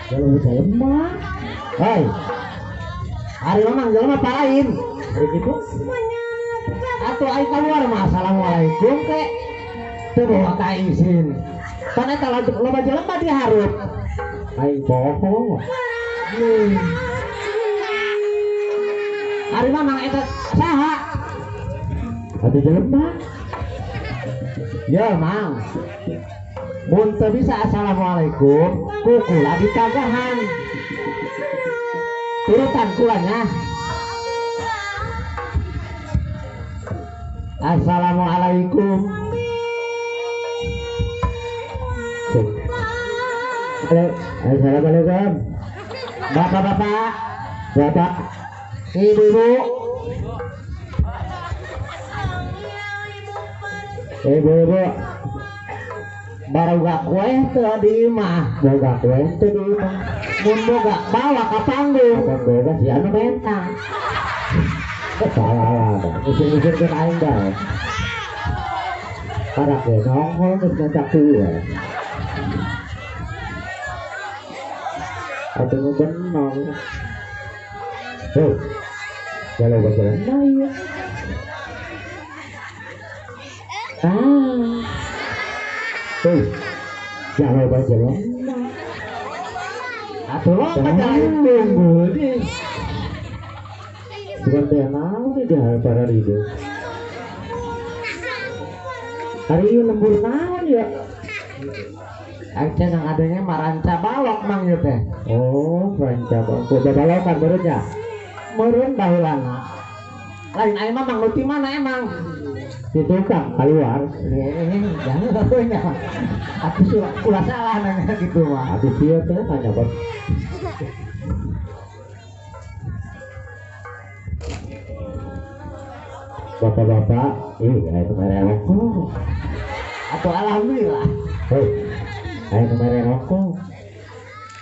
Kalau jelema, hei, hari memang jelema parain, hari gitu. Atau ai keluar mah assalamualaikum ke, teu bawa ka izin. Pan eta loba jelema dihareup. Ai bohong. Hari mamang eta saha? Atuh jelema. Ya mang. Mun teu bisa assalamualaikum, ku kula ditagahan. Turutan kulanya. Assalamualaikum. Assalamualaikum. Bapak-bapak, bapak, ibu-ibu, ibu-ibu. Baroga kue teu di imah, boga kue teu di imah. Mun boga bawa ka panggung. Boga si anu menta. Salah, usir-usirkeun aing bae. Karak ge nongol geus nyetak kue. Atuh nu bener. Heuh. Jalan jalan. Nah iya. Ah. Hei, jangan lupa jalan. Atuh loba jalan tunggu di. Bukan teh naon di para ribu. Hari ini lembur naon ya? Aing teh nang adanya maranca balok mang ieu teh. Oh, ranca balok. Udah balokan meureun nya? Meureun baheulana. Lain aing mah mang ti mana emang? Di tukang keluar. Jangan satunya. Aku kula salah nanya gitu mah. Aku dia teh nanya bang. Bapak-bapak, ayo kemarin rokok. Atau alhamdulillah. Hei, ayo kemarin rokok.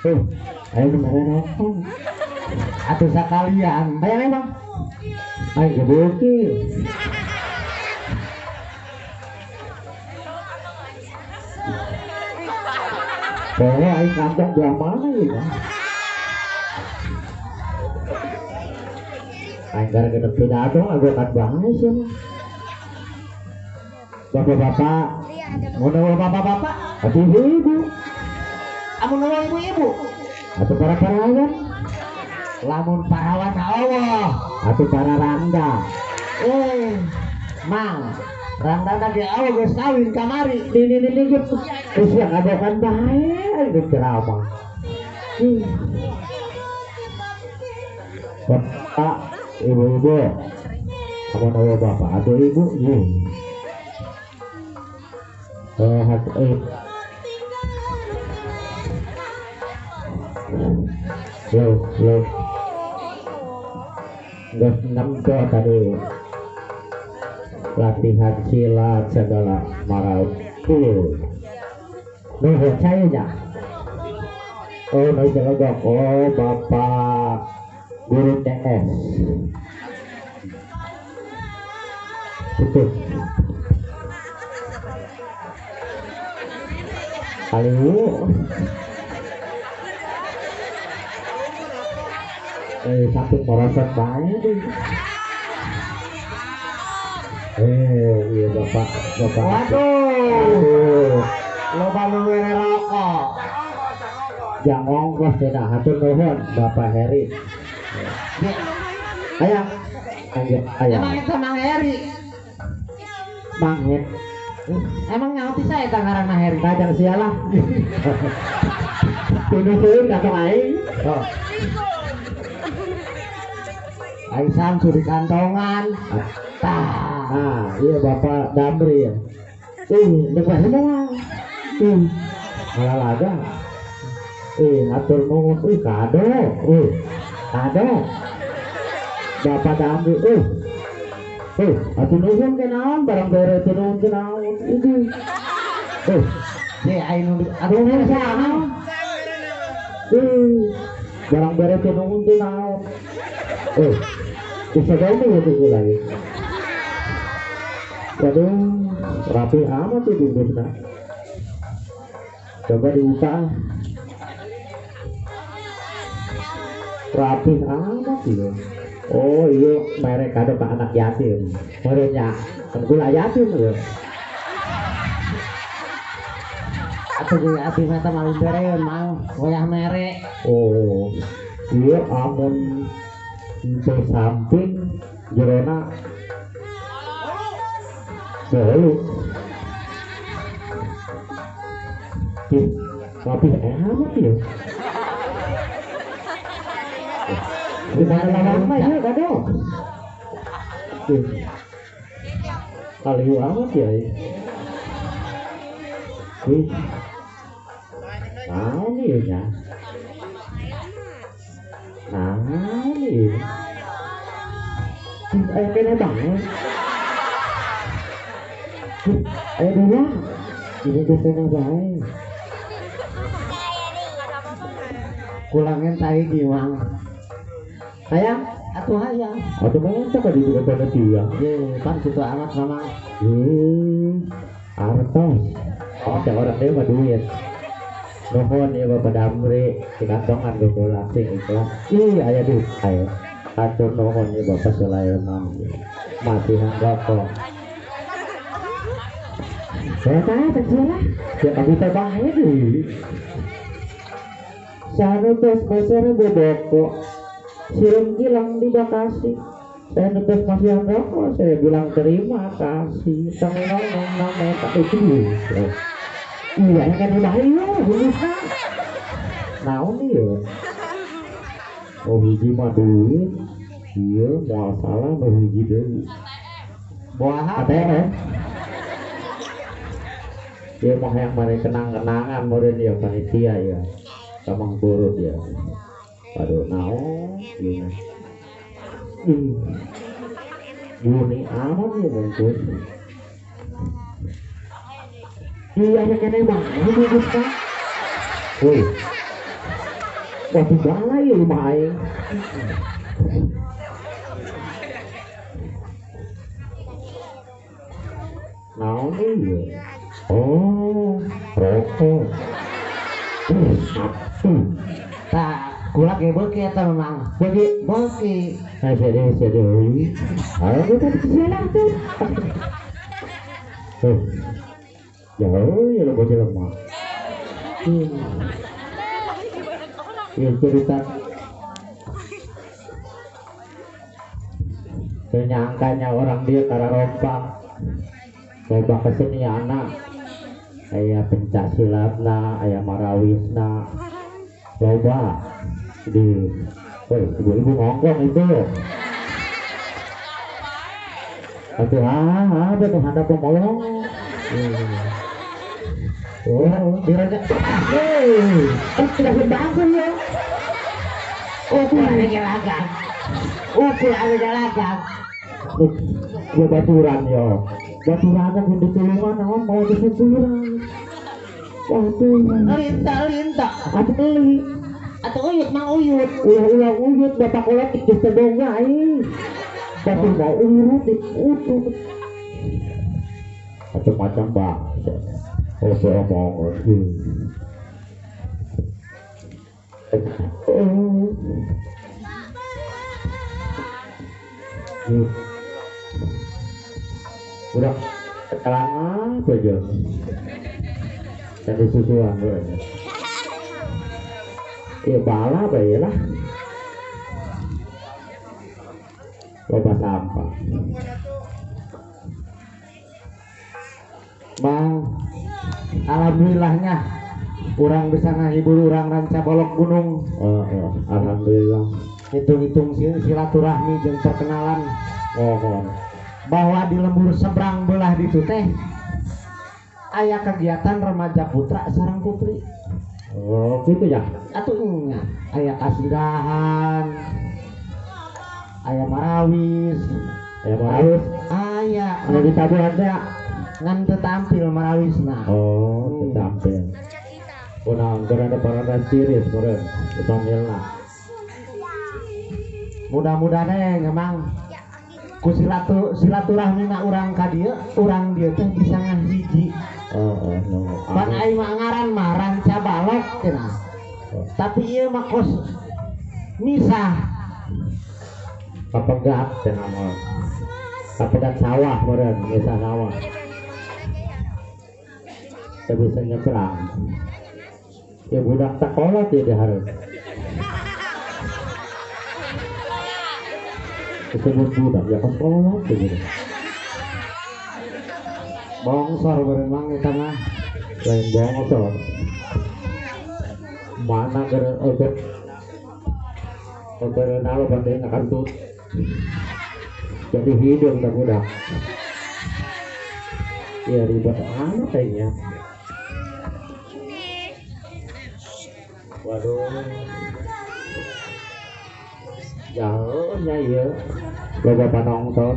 Hei, ayo kemarin rokok. Atau sekalian, ayo emang. Ayo gebukin. Bahwa aing kantong belah mana ya? Aing gara genep pidato agokan bae sih. Bapak-bapak, mun eueuh bapak-bapak, atuh ibu-ibu. Amun eueuh ibu-ibu, atuh para parawan. Lamun parawan eueuh, atuh para randa. Mang, randa ge eueuh geus kawin kamari. Ini geus terus yang agokan bae geus ceramah. Bapak, ibu-ibu, amun eueuh bapak atau ibu, ieu. Lo, geus nempo tadi latihan silat segala marau. Nuhun saya nya. Oh, nu jelogok. Oh, bapak guru TS. Betul. Kaliwu. Sakit merosot bae deui. Iya bapak, bapak. Waduh. Loba nu mere rokok. Jangan ongkos cenah, hatur nuhun Bapak Heri. Ayang, ayang, ayang. Emang itu Mang Heri? Mang Heri. Emang nyaut saya eta ngaranna Heri? Kajang sialah. Tunuh-tunuh kantong aing. Oh. Aing samsu di kantongan. Tah. Nah, iya Bapak Damri ya. Dekat semua. Malah laga. Atur nuhun, kado, kado. Bapak Damri, atur nuhun ke naon, barang bere atur nuhun ke naon, ini. Aduh nuhun saha? Barang bere atur nuhun ke naon. Bisa gawe ya tuh lagi. Waduh, rapi amat tuh bungkusnya. Coba dibuka. Rapi amat ya. Oh iya, merek kado ke anak yatim. Merenya kan gula yatim ya. Atau gula yatim eta mah bere mau wayah merek. Oh, iya amun teu samping jerona bolu. Ih, rapi amat ya. Di mana-mana ya kado. Kaliu amat ya. Ih. Naon ieu nya? Naon ieu? Aya kene bae. Aya dua. Ini geus kene bae. Kulangin tai giwang. Hayang atuh hayang. Atuh mantap di juga panitia. Ye, pan kitu amat mamang. Artos. Ada orang dia mah duit. Nuhun ya Bapak Damri, di kantongan geus sing ikhlas. Ih, aya duit aya. Atur nuhun ya Bapak Sulaiman. Masihan rokok. Saya tahu kecil lah. Ya tapi teh bae deui. Sanu tos meser boboko. Sirum gilang di Bekasi. Saya nutus masihan rokok, saya bilang terima kasih. Tanggung nong nong itu. Iya kan udah iya, bungkusna. Naon ieu? Oh hiji mah duit. Iya, moal salah nu hiji deui. Buah ATM. Ieu mah yang mari kenang-kenangan meureun ya panitia ya. Tamang burut ya. Aduh, naon ieu mah. Guni amat ya bungkus. Iya ya kene bae bungkusna. Woi. Waduh balai ya rumah aing. Naon ieu? Oh, rokok. Tah, kula ge beuki eta memang. Beuki, beuki. Sedih, sedih. Ayo kita jalan tuh. Oh. Jauh ya lo bocil lemah. Ya cerita. Ternyangkanya orang dia karena rombak. Rombak keseniana. Aya pencak silatna, aya marawisna. Loba di, woi ibu-ibu ngongkong itu. Atuh ada tuh handap pemolong. Oh, diraja. Tidak bangun ya. Ukur ada lagang. Ukur ada lagang. Gua baturan yo. Baturan kan ditulungan, naon mau disenturan. Waduh, lintah. Atuh beli. Atuh uyut mang uyut. Ulah-ulah uyut bapak kolot geus teu boga aing. Batur mau urut diutuh. Macam-macam bahasa. Oh, saya mau ngerti. Udah ketelangan apa aja. Tadi susuan gue. Ya bala apa ya lah. Loba sampah. Bang, alhamdulillahnya urang bisa ngahibur urang Ranca Bolok Gunung. Oh, alhamdulillah. Hitung-hitung silaturahmi jeung perkenalan. Oh. Bahwa di lembur seberang belah ditu teh Aya kegiatan remaja putra sareng putri. Oh, gitu ya. Atuh nya aya kasidahan. Aya marawis, Aya marawis. Aya Anu ditabuhan teh. Ngan teu tampil marawisna. Oh, teu tampil. Kunaon keur ada parada tiris meureun tampilna. Mudah-mudahan memang ku silaturahmina urang ka dieu, urang dieu teh bisa ngahiji. Heeh, no. Pan ai mah ngaran mah Rancabalok cenah. Tapi ieu mah kos misah. Kapegat cenah mah. Kapegat sawah meureun, misah sawah. Teu bisa nyebrang. Ya budak sekolah dia harus. Disebut budak ya ke sekolah tuh gitu. Bongsor berenang eta mah. Lain bongsor. Mana keur keur nalo bandeng kantut. Jadi hidung tak budak. Ya ribet amat kayaknya. Waduh. Jauhnya ya. Loba panonton.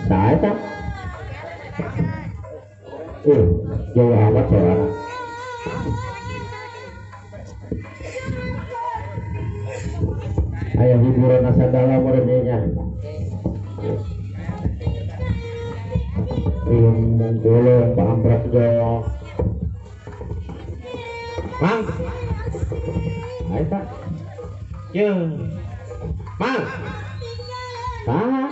Saya tak. Jauh amat suara. Ayah hiburan asal dalam orangnya. Riung mengkolong, pamrek jauh. Mang, ayo tak. Yo, Mang, tak.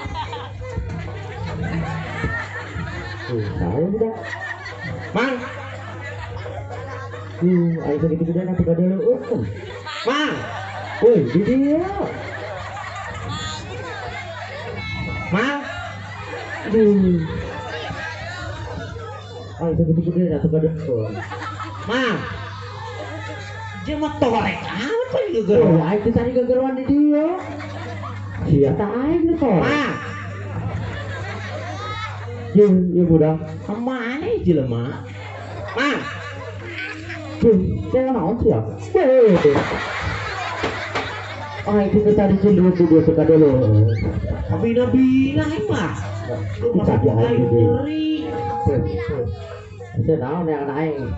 Saya udah. Mang, ayo segitu juga nanti gak dulu. Mang, woi, di dia. Mang, aduh. Ayo segitu juga nanti gak dulu. Mang, dia mah torek amat kok gegeruan. Oh, ayo tadi gegeruan di dia. Sia tak aing torek. Mang. Ye, budak. Kemana jelema? Mang. Saya naon sih ya? Weh. Ah, itu tadi cenderung dulu suka dulu. Bina-bina aing mah. Lu masuk aing ngeri. Saya naon yang aing.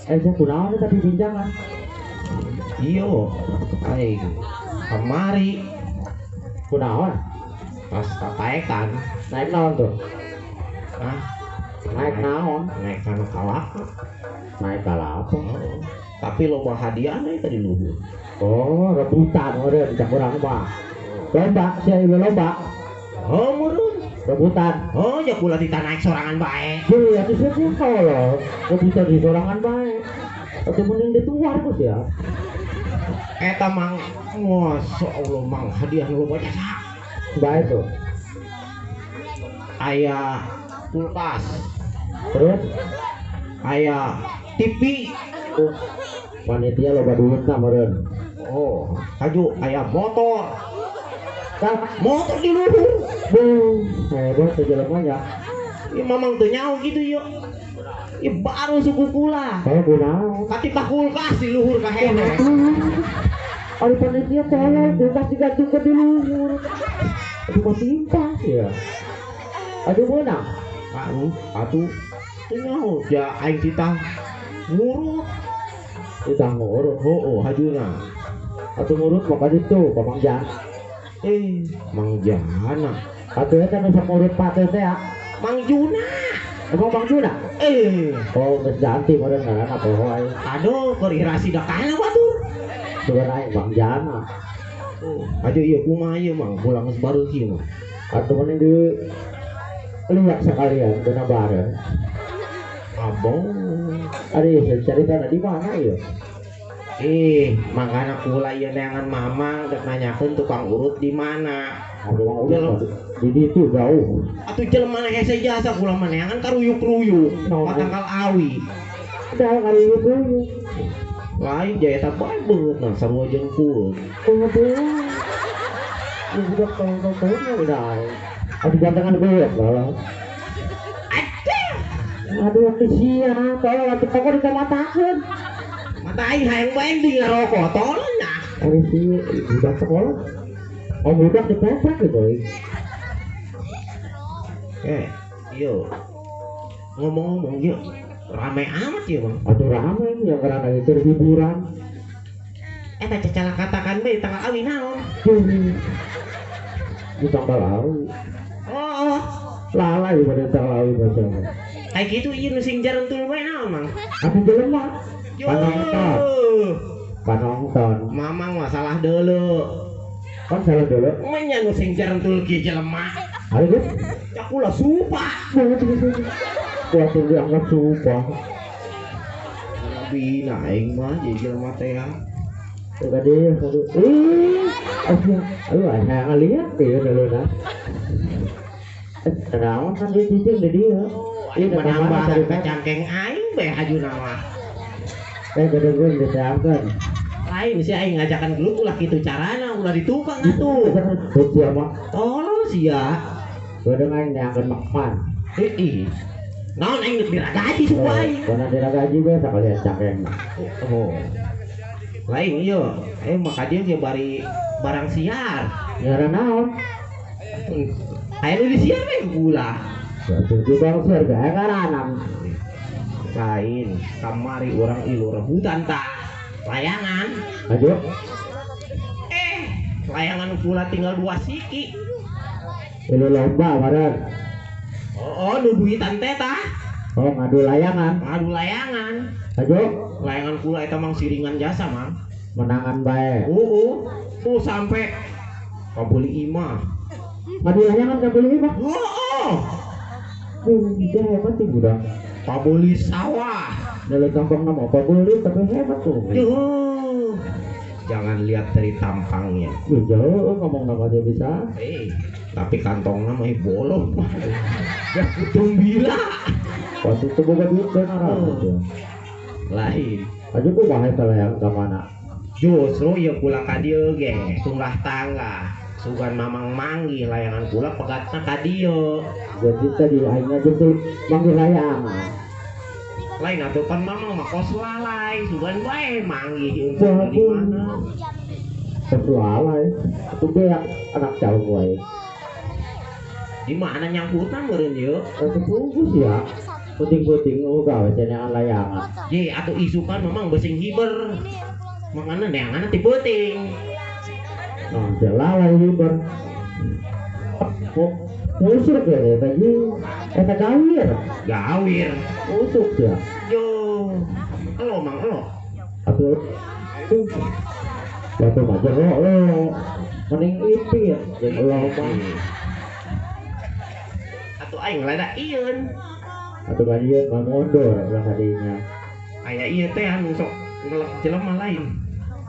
Saya kunaon tadi bincangan. Iyo, aing kemari. Kunaon? Pas tataekan. Naik naon tuh? Hah? Naik naon? Naik kana kalapa. Naik kalapa. Oh, tapi loba hadiah na tadi luhur. Oh, rebutan meureun cak urang mah. Lomba, sia ieu lomba. Oh, meureun rebutan. Oh, ya kula tita naik sorangan bae. Heuh, atuh sia kalau rebutan di sorangan bae. Atuh mending dituar ku sia. Eta mang, masya Allah mang hadiah loba jasa. Bae tuh. Aya kulkas. Terus aya TV. Oh, panitia loba duitna meureun. Oh, kaju aya motor. Tah, motor di luhur. Buh, hebat teh jelema nya. Ieu mamang teu nyaho kitu yeuh. Ieu baru suku kula. Heh, kunaon? Katitah kulkas di luhur kahene. Ari panitia tolong kulkas digantungkeun di luhur. Aduh mah timpa ya. Aduh meunang. Aduh, atuh teu nyaho ja aing titah ngurut. Titah ngurut. Heueuh, hajuna. Atuh ngurut mah ka ditu ka Mang Jan. Mang Jana. Atuh eta nu sok ngurut pate teh ya. Mang Juna. Emang Mang Juna? Oh, geus ganti meureun ngaranna poho aing. Aduh, keur irasi da kana batur. Sugan aing Mang Jana. Oh, aduh ieu kumaha ieu Mang, pulang geus bareuh mah. Atuh mending di lihat sekalian dina bareng. Abong. Aduh, cerita di mana ieu? Makana kula ieu neangan mamang dek nanyakeun tukang urut di mana. Tukang urut di ditu jauh. Atuh jelema hese jasa kula mah neangan karuyuk-ruyuk, patangkal awi. Dah kali itu. Lain jaya eta bae beungeut nah sarua jeung kueung. Aduh. Budak tahun-tahunnya udah. Aduh gantengan beungeut lah. Aduh kesian, tolong atuh pokok dikamatakeun. Mata aing hayang bae di ngarokok tolong nah. Ari si budak sekolah. Oh budak dipepek gitu. Yo. Ngomong-ngomong yuk, rame amat ya bang. Aduh rame ya karena itu hiburan. Eta cacala katakan be tanggal awi naon? Di tanggal awi. Oh. Lalai pada tanggal awi bahasa. Kayak gitu ieu nu sing jarentul bae naon mang? Atuh jelema. Panonton. Panonton. Mamang masalah deuleu. Kan salah deuleu. Menya nu sing jarentul kieu jelema. Ayo geus. Cak ulah supa. Kuat dianggap supa. Nabi aing mah jadi jelema teh ya. Tadi ih, aduh, saya ngeliat deh dulu nah. Naon kan dia cicing di dia. Ini menambah kacangkeng aing bae hajuna mah. Gede-gede diseamkeun. Lain sih aing ngajakan gelut ulah kitu carana, ulah ditukang atuh. Sia mah. Tolol sia. Gede aing neangkeun makman. Ih. Naon aing geus diragaji suku aing. Karena diragaji bae sakalian cangkeng mah. Oh. Lain ieu, maka dia ge bari barang siar. Ngaran naon? Aya nu disiar we gula. Atuh barang siar ge ngaranam. Lain, kamari urang ilu rebutan tah. Layangan. Aduh. Layangan pula tinggal 2 siki. Ilu lomba bareng. Oh, nu duitan teh tah. Oh, ngadu layangan. Ngadu layangan. Aduh. Layangan kula eta mang siringan jasa mang. Menangan bae. Heeh. Sampai kabeli imah. Ngadu layangan kabeli imah. Heeh. Dia hebat tuh budak. Kabeli sawah. Dalam tampang nama kabeli tapi hebat tuh. Yuh. Jangan lihat dari tampangnya. Jauh ngomong nama dia bisa. Tapi kantongnya mah bolong. Ya kutung bila. Waktu itu boga duit benar. Lain. Aja ku bahaya layang ke mana? Justru ya kula ka dieu ge, tunggah tangga. Sugan mamang manggih layangan kula pegatna ka dieu. Jadi tadi aing ngajentul manggih layangan. Lain atuh pan mamang mah kos lalai, sugan bae manggih untuk di mana? Kos lalai. Atuh beak anak jauh wae. Di mana nyangkutna meureun ieu? Atuh bungkus ya. Puting-puting oh gawe cenengan layangan. Ye atuh isukan memang besing hiber. Makana neangan ti peuting. Nah, lalai hiber. Kok musuk ya tadi eta gawir. Gawir. Musuk ya. Yo. Elo mang elo. Atuh. Batu mah jero lo. Mending ipit jeung elo mah. Atuh aing lada ieun. Atau kan mah mondor lah kadinya. Aya ieu teh anu sok ngelek jelema lain.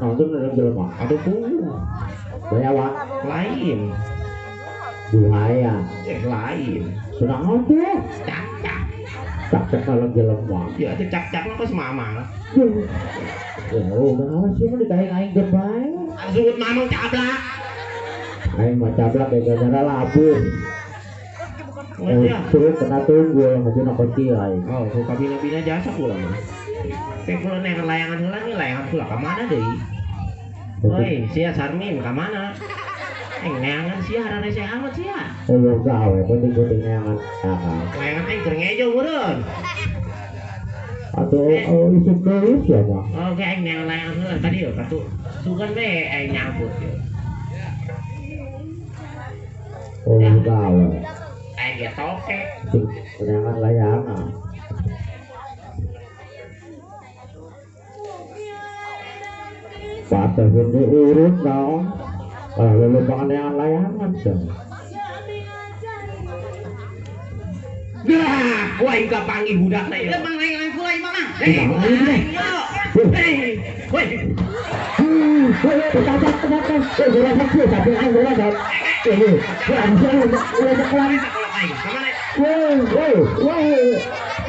Nah, itu ngelek jelema. Aduh puguh. Bayawak lain. Buaya. Lain. Kunaon teh? Cak-cak. Cak-cak ngelek jelema. Ya atuh cak-cak mah kos mamang. Ya udah sih mah dikaing aing geus bae. Asup mamang cablak. Aing mah cablak gara-gara labuh. Terus kena tunggu yang aja nak kecil aing. Oh, suka bina-bina jasa pula mah. Teh pula neng layangan heula nih, layangan pula ka mana deui? Oi, sia Sarmin ka mana? Neangan sia hararese amat sia. Oh, gawe penting-penting neangan. Layangan aing keur ngejo meureun. Atuh isuk deui sia mah. Oke, aing neangan layangan heula tadi yo katu. Sugan we aing nyangkut yo. Oh, gawe. Aing ge toke. Neangan layangan. Patah pun diurut dong. Kalau lu yang layangan dong. Nah, wah enggak panggil budak na ya. Mang layangan pula imah mang. Hei, woi.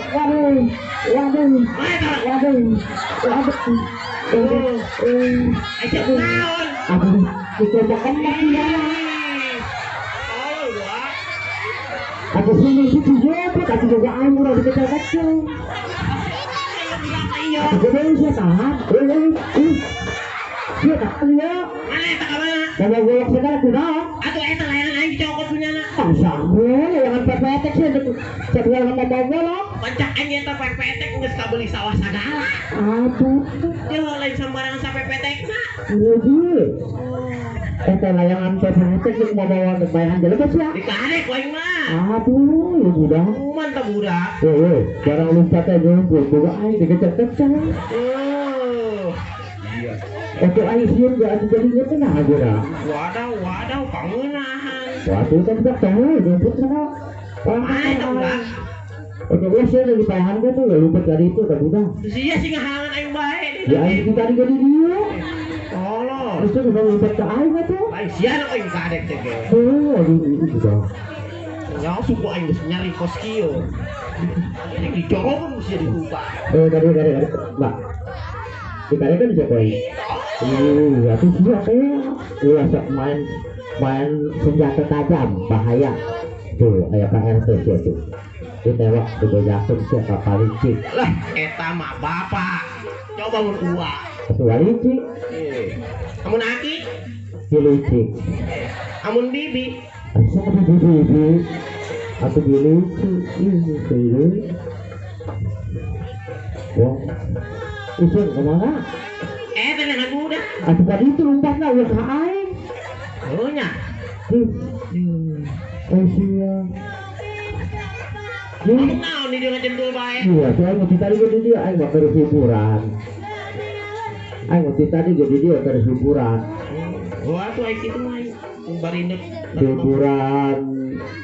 Waduh. Waduh. Waduh. Waduh. Ayo naon? Aduh, dikobokan ya. Aku sini sih jemput, aku juga aing udah dikejar-kejar. Aku gede sih tahan. Sia tahan ya. Mana eta ka mana? Bawa golok segala kunaon? Atuh eta layangan aing dicokot punyana. Sampe layangan pepetek sih jadwal sama bawa golok. Pancak aing eta pepetek geus kabeli sawah sagala. Aduh. Yo lain sembarangan sapepetek mah. Iya. Eta layangan pepetek geus mau bawa bayangan jelema sia. Dikadek ku aing mah. Aduh, ya budak. Mantap budak. Woi, barang lompat aja boga aing dikejar-kejar. Oh. Iya. Oke, aing sieun gak jadi ngerti nah geura. Waduh, waduh, pangeunahan. Waduh, kan budak teh jemput sana. Ah, budak. Oke, gua sih lagi payahan gua tuh lompat dari itu udah budak. Sia sih ngahalangan aing bae. Ya aing tadi gede dia. Tolong. Terus tuh lompat ke aing atuh. Aing sia aing kadek teh ge. Oh, aduh, itu budak. Nyawa suku aing geus nyari kos kieu. Ini dicorong sia dibuka. Tadi, Mbak. Dikare kan bisa koin. Iya, tuh sia teh. Ulah sok main senjata tajam, bahaya. Tuh, aya Pak RT sia tuh. Ditewak dibejakeun sia ka palicik. Lah, eta mah bapak. Coba mun uwa. Atuh walicik. Amun aki? Dilicik. Amun bibi? Asa bibi. Atuh dilicik. Ih, deui. Wah. Isun kemana? Tenang budak. Atuh tadi itu lompatna ulah ka aing. Oh nya. Sia. Naon di dia ngajentul bae? Iya, tuh aing tadi gede dia aing mah keur hiburan. Aing mah tadi gede dia keur hiburan. Wah, tuh aing kitu mah aing barindek hiburan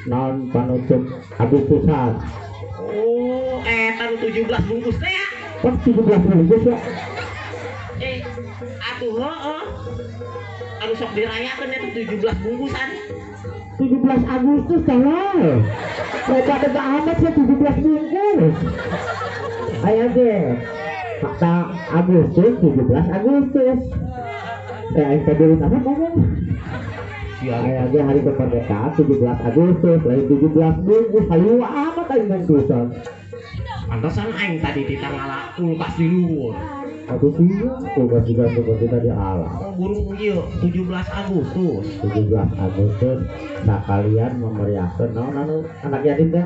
naon panutup Agustusan. Oh, eta nu 17 bungkus teh ya? Pas 17 bungkus ya. Atuh heueuh. Anu sok dirayakeun eta 17 bungkusan. 17 Agustus tolol. Loba teh amat sih 17 bungkus. Aya ge. Fakta Agustus 17 Agustus. Aing teh dulu apa ngomong? Aya ge hari kemerdekaan 17 Agustus, lain 17 bungkus hayu amat aing bungkusan. Pantesan aing tadi ditangala kulkas di luhur. Aduh sih, kulkas juga seperti tadi ala. Oh, burung ieu 17 Agustus. 17 Agustus sakalian memeriahkeun naon anu anak yatim teh?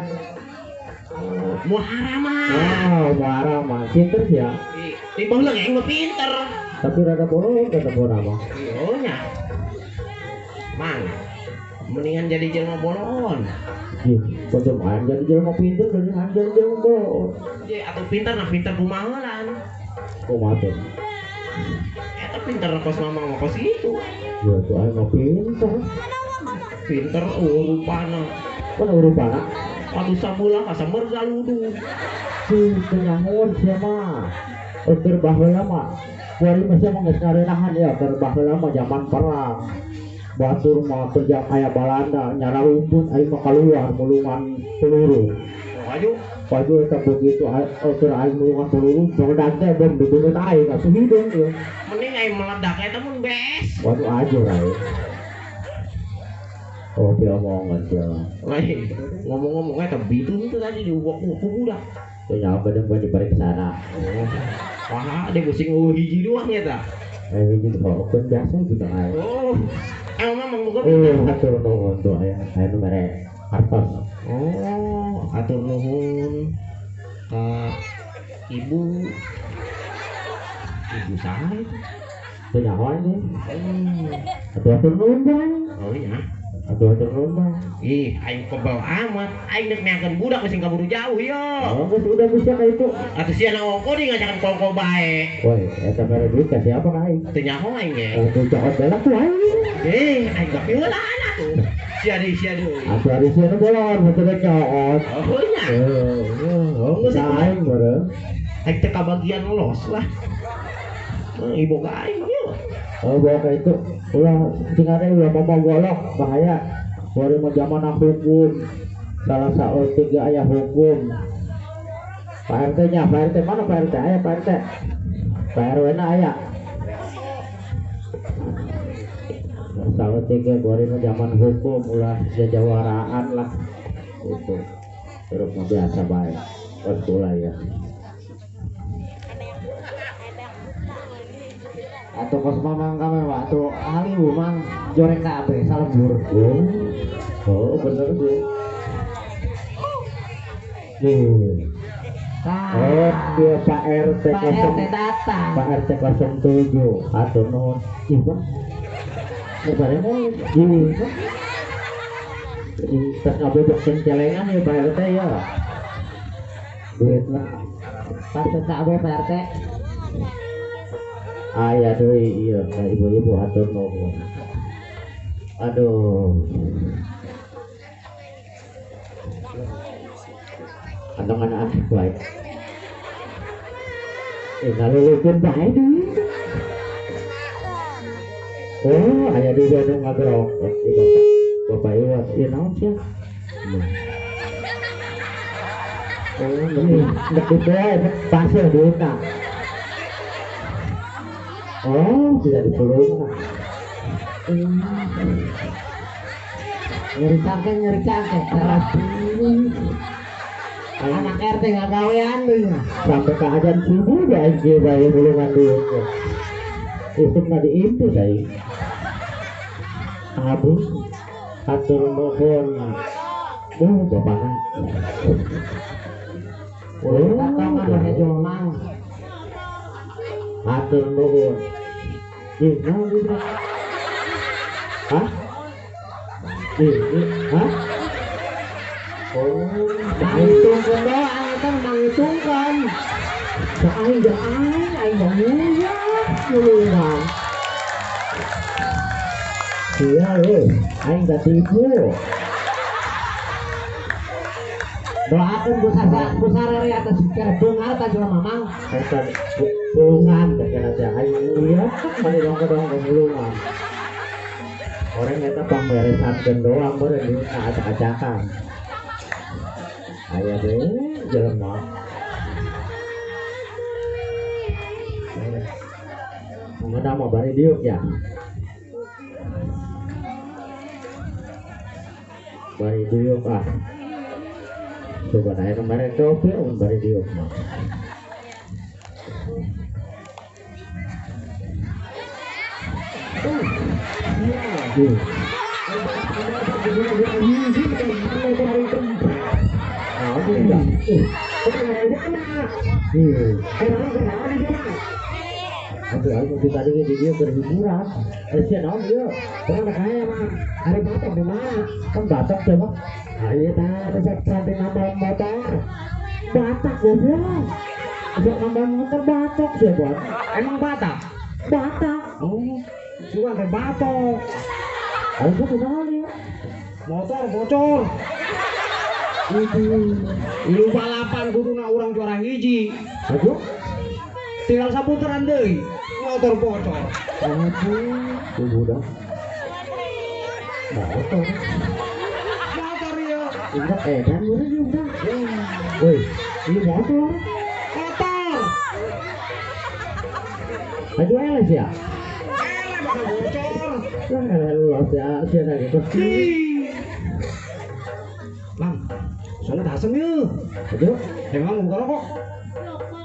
Muharraman. Oh, Muharraman. Pinter sih ya. Di baheula aing mah pinter. Tapi rada bolong kata bola mah. Oh nya. Mang, mendingan jadi jelema bolon. Ih, kocok aing jadi jelema pinter dari aing jadi jelema bolon. Ye, atuh pinter nah pinter kumaha lan. Kumaha teh? Eta pinter kos mama mah kos kitu. Ya tuh aing mah pinter. Pinter rupana. Kan rupana? Atuh sabulah ka sameur galudu. Si kenyangun sia mah. Keur baheula mah. Kuari mah sia mah geus ngarenahan ya keur baheula mah zaman perang. Batur mah kerja aya Balanda nyara rumput aing mah kaluar mulungan peluru. Waduh, waduh eta begitu keur aing mulungan peluru meledak teh bom dibeungeut aing atuh hideung ieu. Mending aing meledak eta mun bees. Waduh aja aing. Oh, dia omongan dia. Lain ngomong-ngomong eta bitung teh tadi diubok ku budak. Teu nyaho bedeng bae diperiksa. Oh. Wah, dia pusing eueuh hiji doang eta. Hiji doang biasa gitu aing. Oh. Emang mang boga hatur nuhun tuh aya aya nu mere artos. Oh, hatur nuhun ka ibu. Ibu saha itu? Teu nyaho aing. Hatur nuhun bae. Oh iya. Hatur nuhun bae. Ih, aing kebel amat. Aing deuk neangkeun budak geus kaburu jauh yo. Oh, geus udah bisa ka itu. Atuh sia na ongko di ngajakan kongko bae. Woi, eta mere duit ka siapa ka aing? Teu nyaho aing ge. Atuh cokot belak tuh aing. Aing gak pieulaan atuh. Sia deui, sia deui. Atuh ari sia nu bolon, mun teu cokot. Oh nya. Oh, geus aing bareng. Aing teh kabagian los lah. Ibu ka aing yo. Oh, bawa ka itu. Ulah cingare ulah ngomong golok, bahaya. Kuari mah zaman hukum. Salah saeutik ge aya hukum. Pak RT nya, Pak RT mana Pak RT? Aya Pak RT. Pak RW na aya. Salah tiga goreng zaman hukum ulah jajawaraan lah itu terus biasa baik sekolah ya atau kos mamang kami waktu ahli umang joreng kabeh salembur. Oh bener sih. Oh dia Pak RT datang. Pak RT 07 atau nuhun ibu. Lebaran mau gini, terus ngabodok celengan ya Pak RT ya. Duit lah. Pas kabeh Pak RT. Ayah deui iya ka ibu-ibu hatur nuhun. Aduh. Antongan aneh bae. Ngalulukeun bae deui. Oh, aya di nu ngagerok. Bapak, Bapak Iwan, ieu naon sia? Oh, nek dibae pasir duitna. Oh, tidak dipulung. Nyeri cangkeng, anak RT nggak gawean deui. Sampai ke ajan subuh bae ge bae mulungan duit. Itu mah diimpu saya. Abu atur nuhun. Oh, bapakna. Oh, datang anu jomang. Atur nuhun. Ih, naon ieu? Hah? Ih, hah? Oh, mangitungkeun doang eta mangitungkeun. Da aing da aing, aing mah muya mulungan. Iya euy, aing gak tipu. Doakeun ku sarere atas kira beungar ta jelema mamang. Eta mulungan teh kana teh aing muya mani dongko-dongko mulungan. Orang eta pamberesan doang beureun di acak-acakan. Aya deui jelema. Mana mau bari diuk ya? Bari diuk ah. Coba nanya kemarin topi, om bari diuk mah. Aduh, aku tadi di dia berhiburan. Sia naon ieu? Urang kaya mah. Ari Batak di mana? Kan Batak teh, Bang. Ayo tah, resep sampai nambah motor. Batak goblok. Resep nambah motor Batak sih, Bang. Emang Batak? Batak. Oh, bukan teh Batok. Ayo kunaon ieu? Motor bocor. Lu balapan kuduna urang juara hiji. Aduh. Tinggal saputaran deui, motor bocor. Aduh, budak. Motor. Motor ieu. Udah edan meureun ieu udah. Woi, ieu motor. Motor. Aduh eleh sia. Eleh bakal bocor. Lah eleh lu sia sia lagi kos. Lam, soalnya dasem ieu. Aduh, emang buka rokok.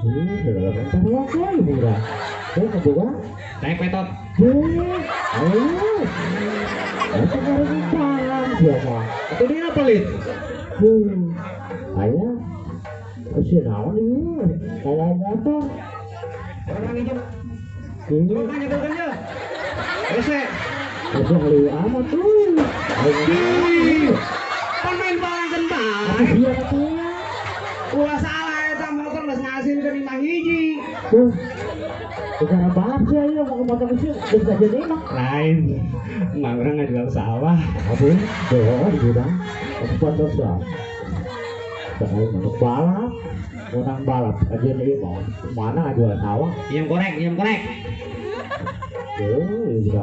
Dalam rokok ieu budak. Tuh kebuka. Naik petot. Ayo. Itu baru tangan siapa? Itu dia pelit. Ayo. Si naon ieu? Bawa motor. Orang hijau. Coba nyegelkeun ye. Hese. Hese halieu amat tuh. Pan main balangkeun bae. Iya atuh. Ulah salah eta motor geus ngasilkeun 5 hiji. Tuh. Bukan balap sih ayo mau ke motor kecil geus jadi imah. Lain. Mang urang ngajual sawah. Aduh, doh di gudang. Sponsor sah. Saya mau balap, orang balap aja nih mau mana jual sawah? Yang korek, yang korek. Oh, iya.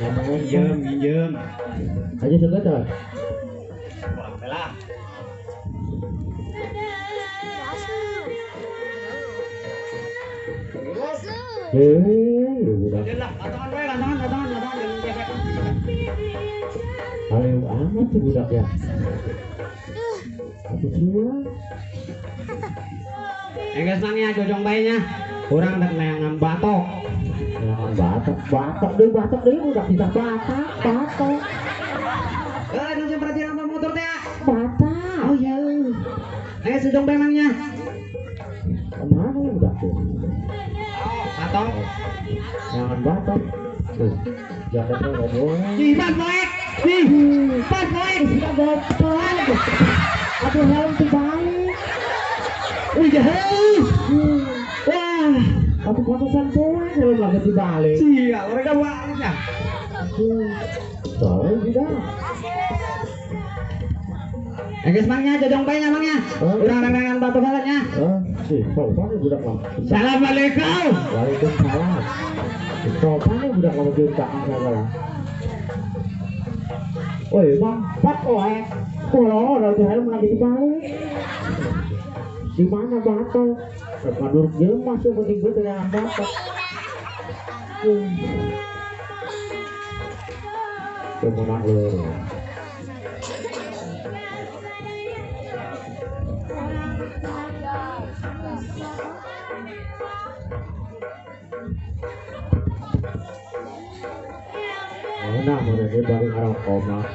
Ngomongin minjem. Aja suka tuh. Lah. Udah. Ayo amat tuh budak ya. Aku sia. Enggeus nangnya jojong bae nya. Urang rek neangan batok. Neangan batok, batok deui budak kita batak, batok. Nu jeung perhatian apa motor teh? Batak. Oh iya. Enggeus jojong bae nangnya. Kemana ya budak tuh? Batok. Neangan batok. Tuh, jaketnya ngobrol. Ih, pas poek. Ih, pas poek. Sudah goblok. Aduh, helm terbalik. Wih, jahil. Wah, aku pantesan poek helm lagi dibalik. Sial, mereka baliknya. Soalnya tidak. Enggeus mangnya, jojong bae nya mangnya. Urang neangan batok heula nya. Sih, sopan ya budak mah. Assalamualaikum. Waalaikumsalam. Sopan ya budak mah jeung tak segala. Woi, bang, pak oe. Kalau ada helm lagi dibalik. Di mana batok? Rek ngaduruk jelema sih penting gue dengan batok. Kemenang loro. Nah, mereka baru ngerokok mah.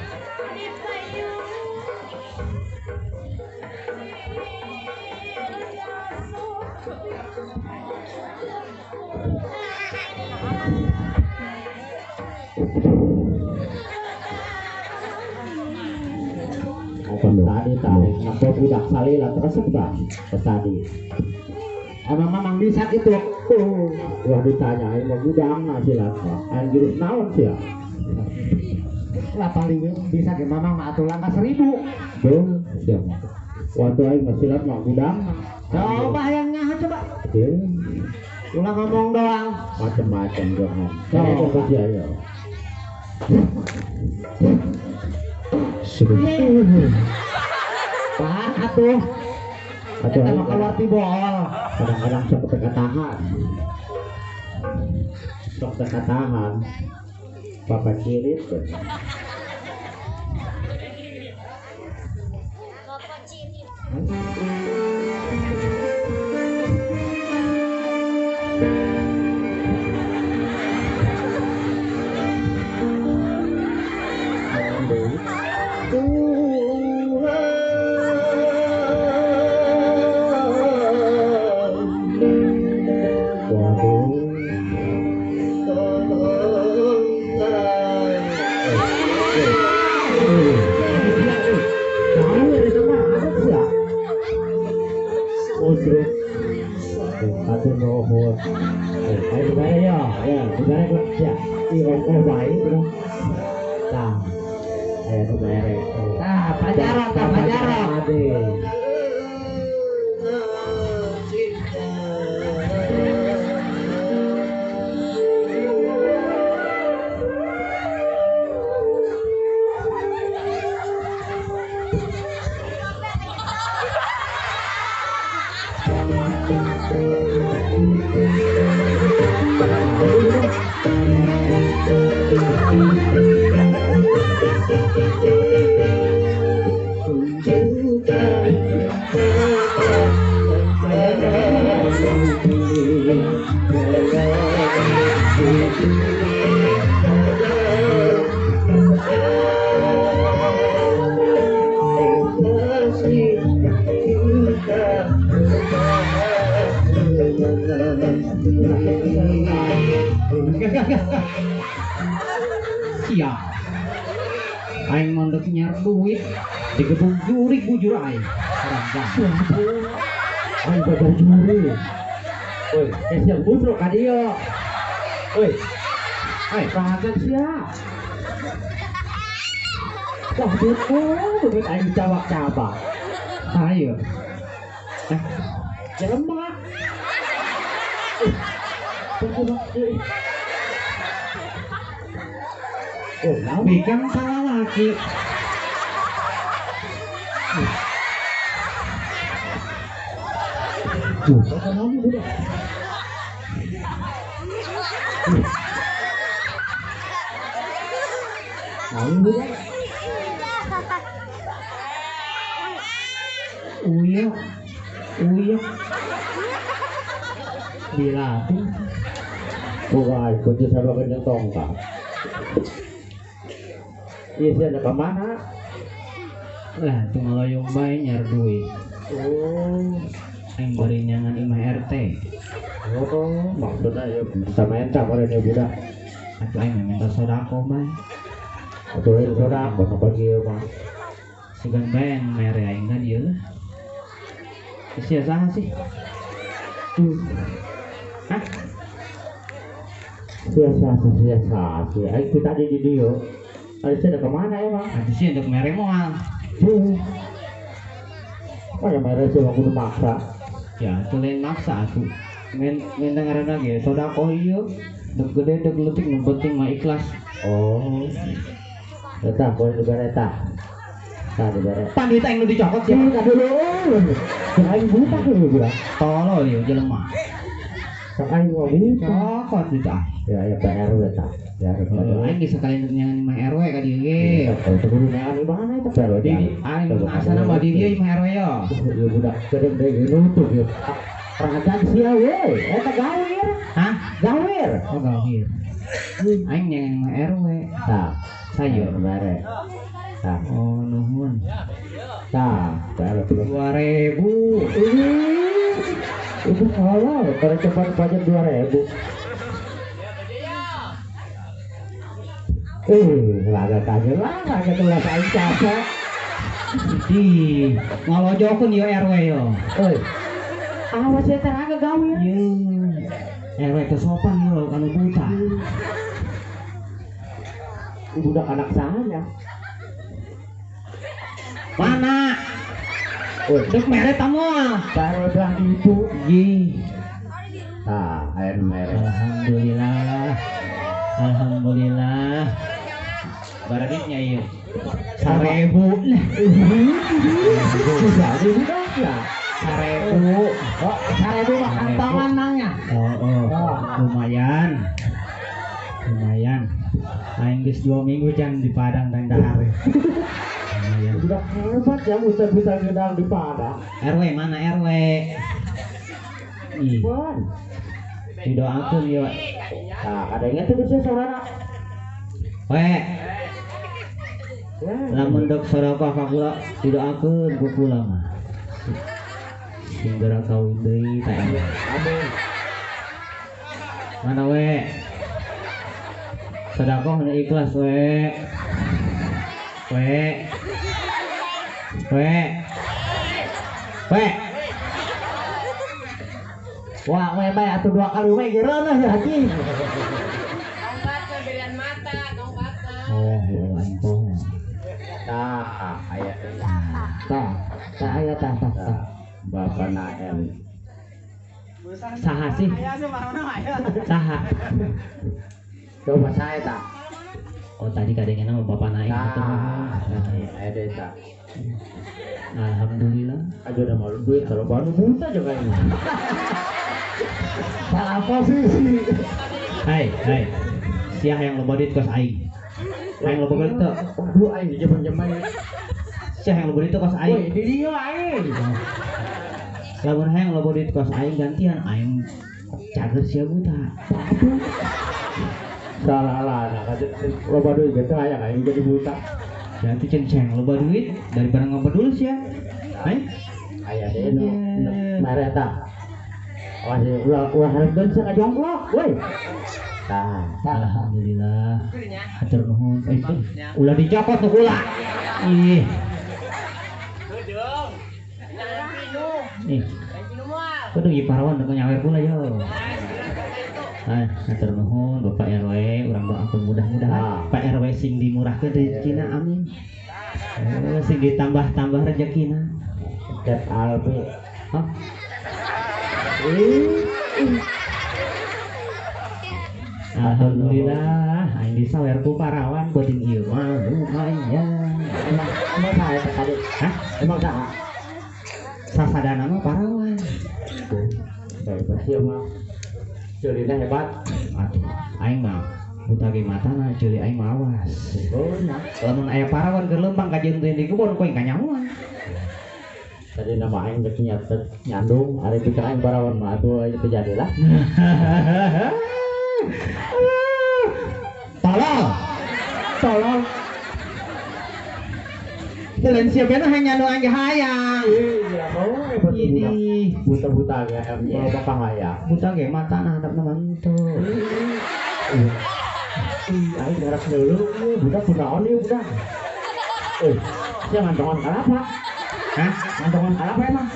Tadi tadi, napa budak salila teresep dah tadi. Emang mamang bisa gitu. Oh, wah ditanyain mah gudang nah silat mah. Aing jurus naon sih ya? Lah paling bisa ge mamang mah atuh langkah 1000. Duh, siap. Waktu aing mah silat mah gudang. Coba hayang nyaho coba. Ulah ngomong doang. Macem-macem jangan. Coba ya ya. Pan atuh. Atuh eta mah keluar ti bool. Kadang-kadang sok teu katahan. Sok teu katahan. Papa cirit. Bapak cirit. Siap. Aing mondok nyar duit digebung jurik bujur aing. Aing babar jurik. Woi, siap budruk ka dieu. Woi. Ai, kahagan sia. Wah, betul aing cabak-cabak. Ayo. Jelema. Oh, bikang salah lagi. Tuh, kamu udah. Naon budak? Uyah. Uyah. Dilatih. Bukan, kunci sama kenceng tongkat. Iya, sih ada kemana? Lah, tuh ngaloyong bae nyar duit. Oh, aing bari nyangan imah RT. Oh, maksudnya ya bisa minta kemarin ya budak. Atuh aing minta sodako bae. Atuh aing sodako apa kieu mah. Sugan bae mere aing kan ieu lah. Sia saha sih? Hah? Sia saha sih. Aing teh tadi di dieu. Aing teh kemana emang? Atuh sih untuk mere moal. Mana mere sih kudu maksa. Ya, atuh lain maksa atuh. Men ngaranna ge sedekah ieu. Deg gede deg leutik nu penting mah ikhlas. Oh. Eta poe dibere eta. Tah dibere. Pan duit aing nu dicokot sia. Ka dulu. Aing buta ieu budak. Tolol ieu jelema. Aing mah buta. Cokot duit ah. Ya ya Pak RW tah. Ya aing geus sakalian nyangan imah RW ka dieu ge. Oh, teu kudu neangan imahna eta Pak RW. Di aing asana mah di dieu imah RW yo. Ieu budak geureung deui nutup ieu. Rajan sia we, eta gawir. Hah? Gawir. Oh, gawir. Aing nyangan imah RW. Tah, sayo bare. Tah. Oh, nuhun. Tah, bare 2000. Itu halal, pada cepat pajak 2000. Laga kaje lah, laga kelas aing capek. Di ngalojokeun ieu RW yo. Euy. Awas ya teraga gawir. Ye. RW teh sopan yo kanu buta. Budak anak saya. Mana? Oi, dek mere ta moal. Baru belah itu. Ye. Tah, aya mere. Alhamdulillah. Alhamdulillah. Baraditnya ieu. 1000 lah. Susah budaknya. 1000. Oh, 1000 mah kantongan nangnya. Oh, lumayan. Lumayan. Aing geus 2 minggu can di Padang tang dahar. Lumayan. Budak hebat ya buta-buta gedang di Padang. RW mana RW? Ih. Didoakeun ieu. Nah, kadangnya teh geus sorana. We. Lamun dok sedekah ka kula didoakeun ku kula mah. Sing geura kawin deui tah. Amin. Mana we? Sedekah nu ikhlas we. We. We. We. Wah, we bae atuh 2 kali we gereuneuh ya haji. Tongkat pemberian mata, tongkatna. Oh, aing poho. Tah, aya. Tah, tah aya tah tah. Bapak Naem. Saha sih? Saha? Coba saya tah. Oh, tadi kadangnya nama Bapak Naem Tah, aya deui tah. Alhamdulillah. Aja udah mau duit kalau baru buta juga ini. Salah posisi. Hai, hai. Siah yang loba duit kos aing. Aing loba duit teu. Waduh aing di jaman-jaman. Siah yang loba duit kos aing. Woi, di dieu aing. Lamun hayang loba duit kos aing gantian aing cager sia buta. Salah lah, nah, loba duit gitu hayang aing jadi buta. Ganti ceng loba duit daripada ngabedul sia. Hai. Aya deui nu mere tah. Awas ulah ulah hareupeun sia kajongklok, woi. Tah, alhamdulillah. Hatur nuhun. Ulah dicokot tuh kula. Ih. Ih. Kudu ieu parawan deuk nyawer kula yo. Ah, hatur nuhun Bapak RW, urang doakeun mudah-mudahan Pak RW sing dimurahkeun rezekina, amin. Sing ditambah-tambah rezekina. Cep Albi. Hah? Alhamdulillah, aing disawer ku parawan beuting ieu mah lumayan. Emang saha eta tadi? Hah? Emang saha? Sasadana mah parawan. Hebat sih mah. Ceulina hebat. Atuh aing mah buta ge matana ceuli aing mah awas. Oh nya. Lamun aya parawan keur leumpang ka jeung di kebon ku aing kanyahoan. Tadi nama aing geus nyandung, ari pikir aing parawan mah atuh teu jadi lah. Tolol. Tolol. Lain siapa nu hayang nyandung aing hayang. Iya, oh ini buta-buta ge bakal hayang. Buta ge matana handapna mah henteu. Ih, aing darat dulu, budak kunaon ieu budak. Sia ngantongan kalapa? Hah? Ngantongan kalapa emang?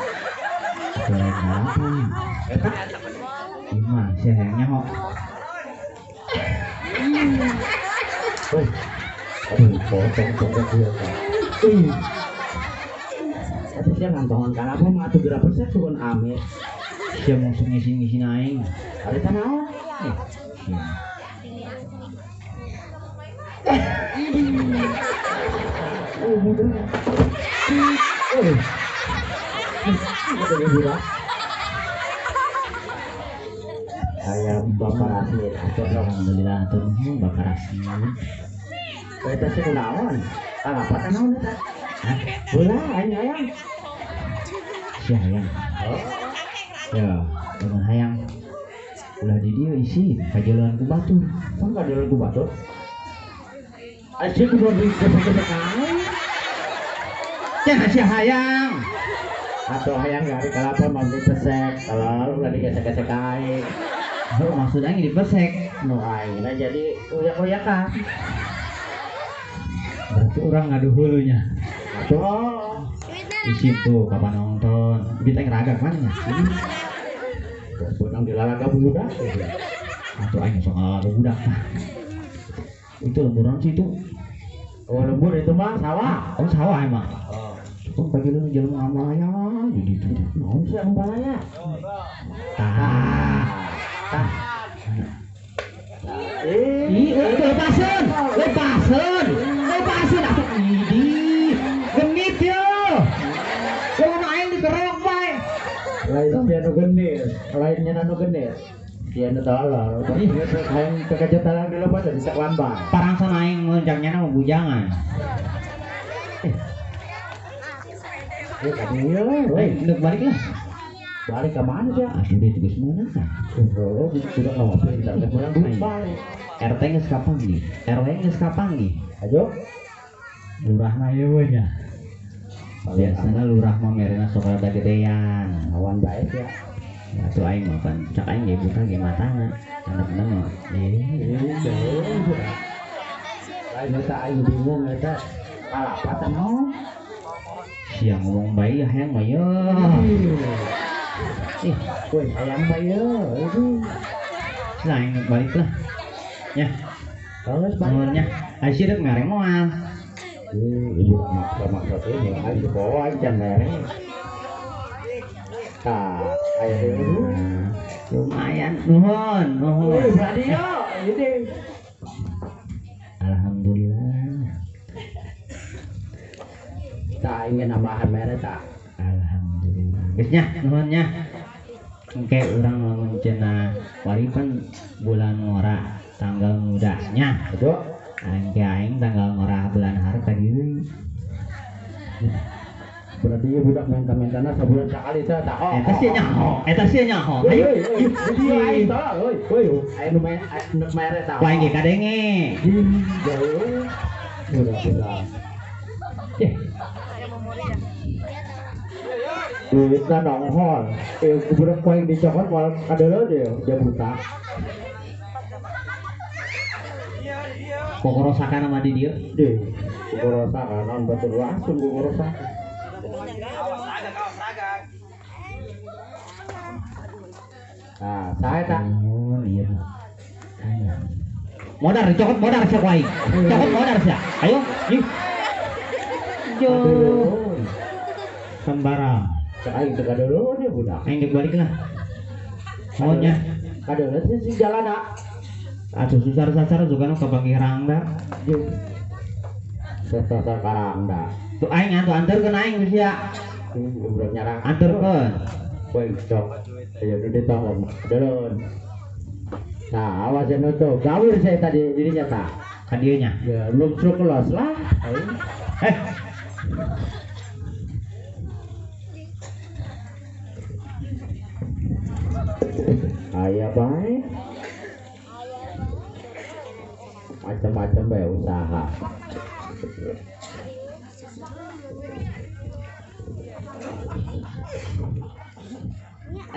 Kalapa. Eta ieu mah sia hayang nyaho. Woi. Aduh, potong-potong ieu teh. Ih. Tapi sia ngantongan kalapa mah atuh geura pesek sugan ame. Sia langsung ngisin-ngisin aing. Ari teh naon? Sia. Oh, budak. Oh. Budak. Ayam Bapak Rasid. Alhamdulillah atur nuhun Bapak Rasid. Eta sih kunaon? Kalapa teh naon eta? Hah? Ulah aing hayang. Sia hayang. Oh. Ya, lamun hayang ulah di dieu isi kajalan ku batur. Kan kajalan ku batur. Asyik kudu digesek-gesek aing. Cenah sia hayang. Atau hayang gari kalapa mah dipesek, kalau ulah digesek-gesek aing. Oh, maksud aing dipesek. Nu aing lah jadi uyak-uyakan. Berarti urang ngadu hulunya. Atuh. Isin tuh kapan nonton. Duit aing ragak mana nya? Benang dilalaga budak. Atuh aing sok ngalalaga budak tah. Itu lemburan sih itu. Oh, lembur itu mah sawah. Oh, sawah emang. Oh. Oh, pagi lu jelema amalaya jadi itu. Naon sih amalaya? Tah. Tah. Ih, lepaseun. Lepaseun. Lepaseun atuh idi. Genit yo. Lamun aing dikerok bae. Lain sia nu genit, lainnya nu genit. Sia nu tolol. Hayang kekajetan dulu pada bisa lambang. Parangsan aing muncaknya mah bujangan. Kadieu we. Ndek balik lah. Balik ke mana dia? Aduh, dia tugas mana? Oh, budak mah pintar, geus duit balik. RT geus kapanggih, RW geus kapanggih. Ayo. Lurah mah ieu we nya. Biasana lurah mah merena sok rada gedean. Awan bae ya. Atuh aing mah pan cak aing ge buta ge matana. Handapna mah. Lain eta aing bingung eta kalapa teh naon? Sia ngomong bae hayang mah ye. Ih, woi hayang bae ye. Aduh. Lah aing balik lah. Nya. Terus balik. Nya. Ai sia deuk mere moal. Ibu maksa-maksa teh aing dibawa aing can mere. Tah, aya deui. Lumayan, nuhun, nuhun. Wih, berani yo, ini. Alhamdulillah. Tah ingin nambahan mere tah. Alhamdulillah. Geus nya, nuhun nya. Engke urang lamun cenah waripan bulan ngora tanggal mudanya. Aduh. Engke aing tanggal ngora bulan hareup ka dieu. Berarti ieu budak minta-mintana sabulan sakali teh tah. Eta sia nyaho, eta sia nyaho. Ayo, ieu aing tah, euy. Euy, aya nu mere tah. Ku aing ge kadenge. Jauh. Budak-budak. Duitna nonghol. Budak ku aing dicokot moal kadeuleu deui, dia buta. Kokorosakan sama di dieu. Deh, kokorosakan naon batur langsung kokorosakan. Nah, saya tak. Oh, iya. Modar, cokot modar siap wae. Cokot modar siap. Ayo, yuk. Yo. Sembarang. Aing teu kadeuleu dia budak. Aing deuk balik lah. Maunya kadeuleu sih jalana. Atuh susar-sasar juga nu kapanggih rangda. Sasar karangda. Tuh aing atuh anterkeun aing geus ya. Budak nyarang. Anterkeun. Woi, cok. Ayo duit tah. Delon. Nah, awas ya nutup. Gawir saya tadi dirinya tak. Ka dieu nya. Ya, lungsuk los lah. Eh. Aya bae. Macam-macam bae usaha.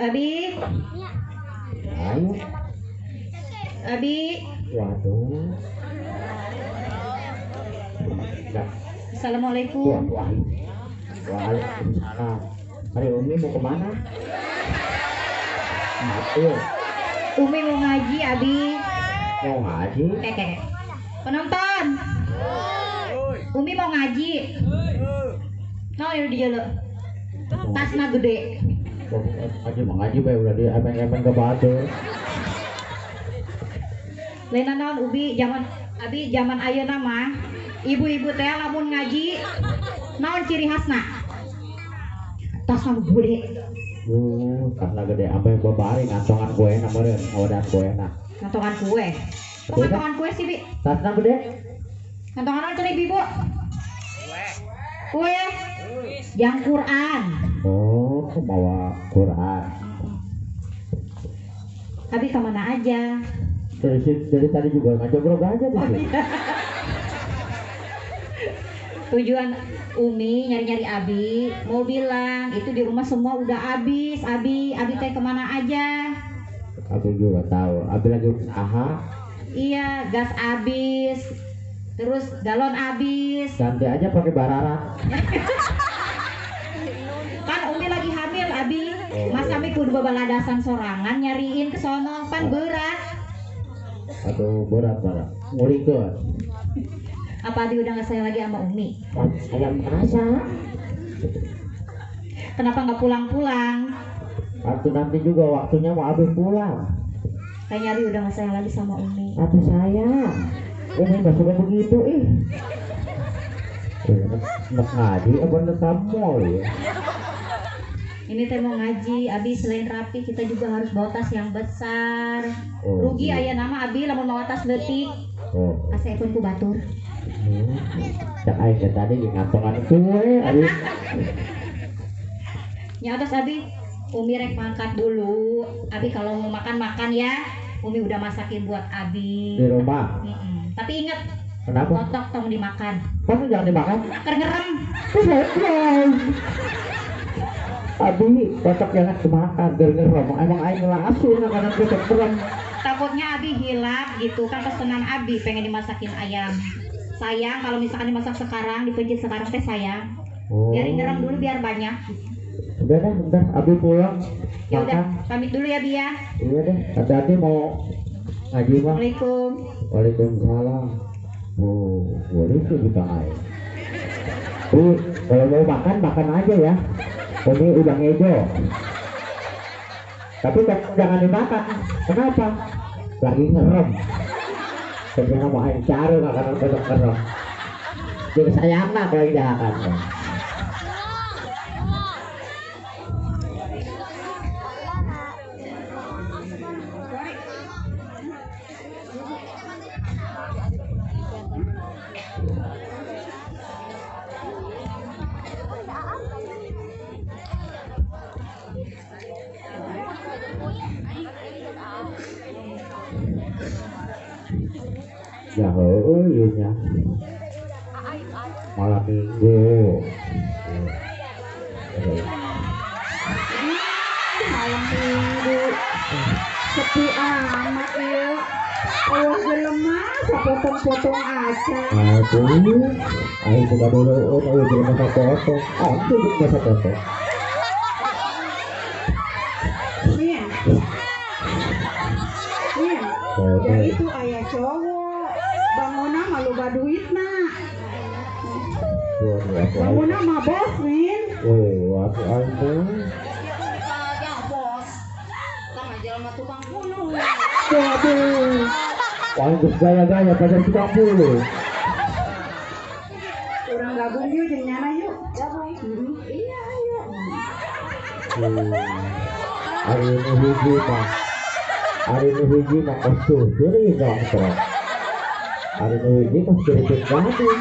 Abi. Ayo. Abi. Waduh. Nah. Assalamualaikum. Waalaikumsalam. Hari Umi mau kemana? Ayo. Umi mau ngaji, Abi. Mau ngaji? Oke. Penonton. Umi mau ngaji. No, ya di jalan. Tasna gede. Ngaji mau ngaji bae udah di emeng-emeng ke batu. Lena naon Ubi zaman Abi zaman ayeuna mah ibu-ibu teh lamun ngaji naon ciri khasna? Tasna gede. Tasna gede ampe babari ngantongan kue na meureun, ngawadan kue na. Ngantongan kue. Kok ngantongan kue sih, Bi? Tasna gede. Ngantongan naon cenah Ibu? Kue. Yang Quran. Oh, bawa Quran. Abi kemana aja? Dari tadi juga ngajobrog aja tuh. Oh, iya. Tujuan Umi nyari-nyari Abi, mau bilang itu di rumah semua udah habis. Abi, Abi teh kemana aja? Abi juga tahu. Abi lagi usaha. Iya, gas habis, terus galon habis. Ganti aja pakai barara. Kan Umi lagi hamil, Abi. Mas kami kudu babaladasan sorangan nyariin ke sono, pan berat. Aduh, berat berat. Ngurikeun. Apa Abi udah nggak sayang lagi sama Umi? Sayang rasa. Kenapa nggak pulang-pulang? Atau nanti juga waktunya mau Abi pulang. Kayaknya Abi udah nggak sayang lagi sama Umi. Aduh sayang, Umi nggak suka begitu ih. Nek ngaji apa nek mall ya? Ini teh mau ngaji, Abi selain rapi kita juga harus bawa tas yang besar. Oh, rugi iya. Aya nama Abi lamun bawa tas leutik. Oh. Aseupkeun ku batur. Cak aing teh tadi ngantongan kue Abi. Nya atas Abi, Umi rek mangkat dulu. Abi kalau mau makan makan ya. Umi udah masakin buat Abi. Di rumah. Tapi ingat, kenapa? Kotok tong dimakan. Masa jangan dimakan? Keur ngerem. Abi, kotok jangan dimakan, keur ngerem. Emang aing langsung makanan kotok ngerem. Takutnya Abi hilap gitu kan, pesanan Abi pengen dimasakin ayam. Sayang kalau misalkan dimasak sekarang, dipencet sekarang teh sayang. Oh. Biarin ngerem dulu biar banyak. Udah deh, udah Abi pulang. Ya udah, pamit dulu ya Bi ya. Iya deh, hati-hati mau ngaji mah. Assalamualaikum. Waalaikumsalam. Oh, boleh sih kita air. Bu, kalau mau makan makan aja ya. Ini udah ngejo. Tapi jangan dimakan. Kenapa? Lagi ngerem. Sebenarnya mau air cari makanan besok ngerem. Jadi sayang lah kalau tidak akan. Ya heueuh ieu nya. Malam Minggu. Malam Minggu. Sepi amat ieu. Eueuh jelema sapotong-potong aja. Aduh, aing suka dulu eueuh jelema sapotong. Aing jelema sapotong. Iya. Iya. Ya itu ayah cowok. Bangunna mah loba duitna. Bangunna mah bos, Min. Oh, atuh aing teh. Ya bos. Tah jelema tukang bulu. Waduh. Wah, geus gaya-gaya pacar tukang bulu. Urang gabung yuk jeung nyana yuk. Gabung. Iya, ayo. Ari nu hiji mah. Ari nu hiji mah kos tutur nongkrong. Ari nu hiji kos keripik gading.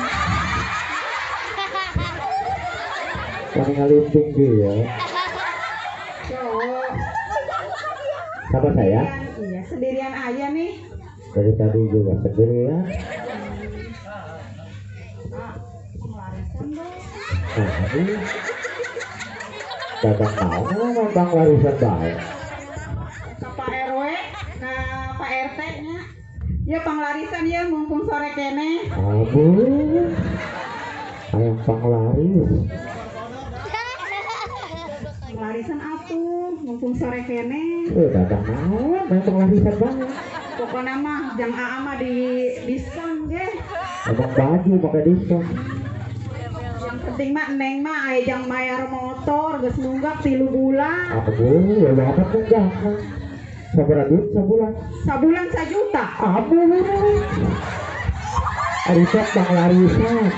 Kami ngalinting dia. Cowok. Siapa saya? Iya, sendirian aja nih. Dari tadi juga sendirian. Nah, ini dagang naon bang warisan bae. Ke Pak RW, ke Pak RT nya. Ya panglarisan ya mumpung sore kene. Aduh. Ayam panglaris. Panglarisan atuh mumpung sore kene. Dagang naon bang panglarisan bae. Pokoknya mah jang AA mah di diskon ge. Abang baju pakai diskon. Yang penting mah neng mah aya jang bayar motor geus nunggak 3 bulan. Aduh, ya berapa nunggak? Sabaraha duit sabulan? Sabulan 1 juta. Aduh. Ari sok panglarisan.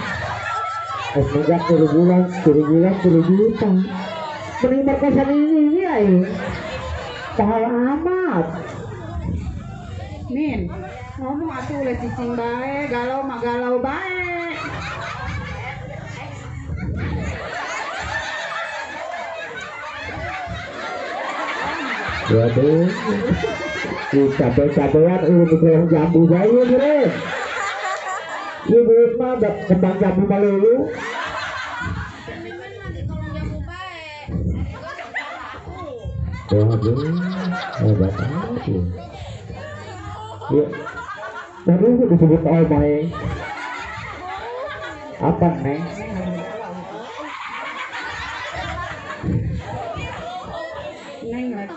Geus nunggak 3 bulan, 3 bulan 3 juta. Mending merkosa ini aing. Mahal amat. Min, ngomong atuh ulah cicing bae, galau mah galau bae. Waduh, cabe-cabean ini di jambu bae bro. Ieu duit mah kembang jambu malulu. Waduh, hebat amat. Ya, baru disebut omai. Apa neng? Neng lagi.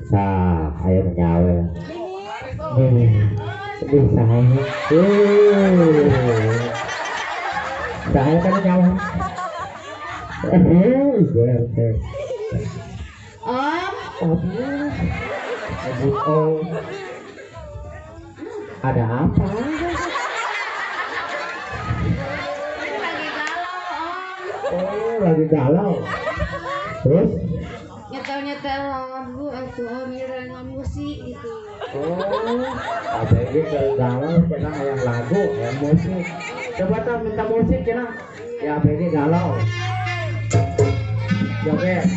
Nah, ayo nyawe. Nih, bisa. Saya kan nyawa. Om. Om. Ada apa? Ini lagi galau, Om. Oh, lagi galau. Terus? Nyetel-nyetel lagu atau Om nyetel musik gitu. Oh, apa ini kalau galau kena yang lagu, yang musik. Coba tuh minta musik kena. Ya, apa ini galau. Joget.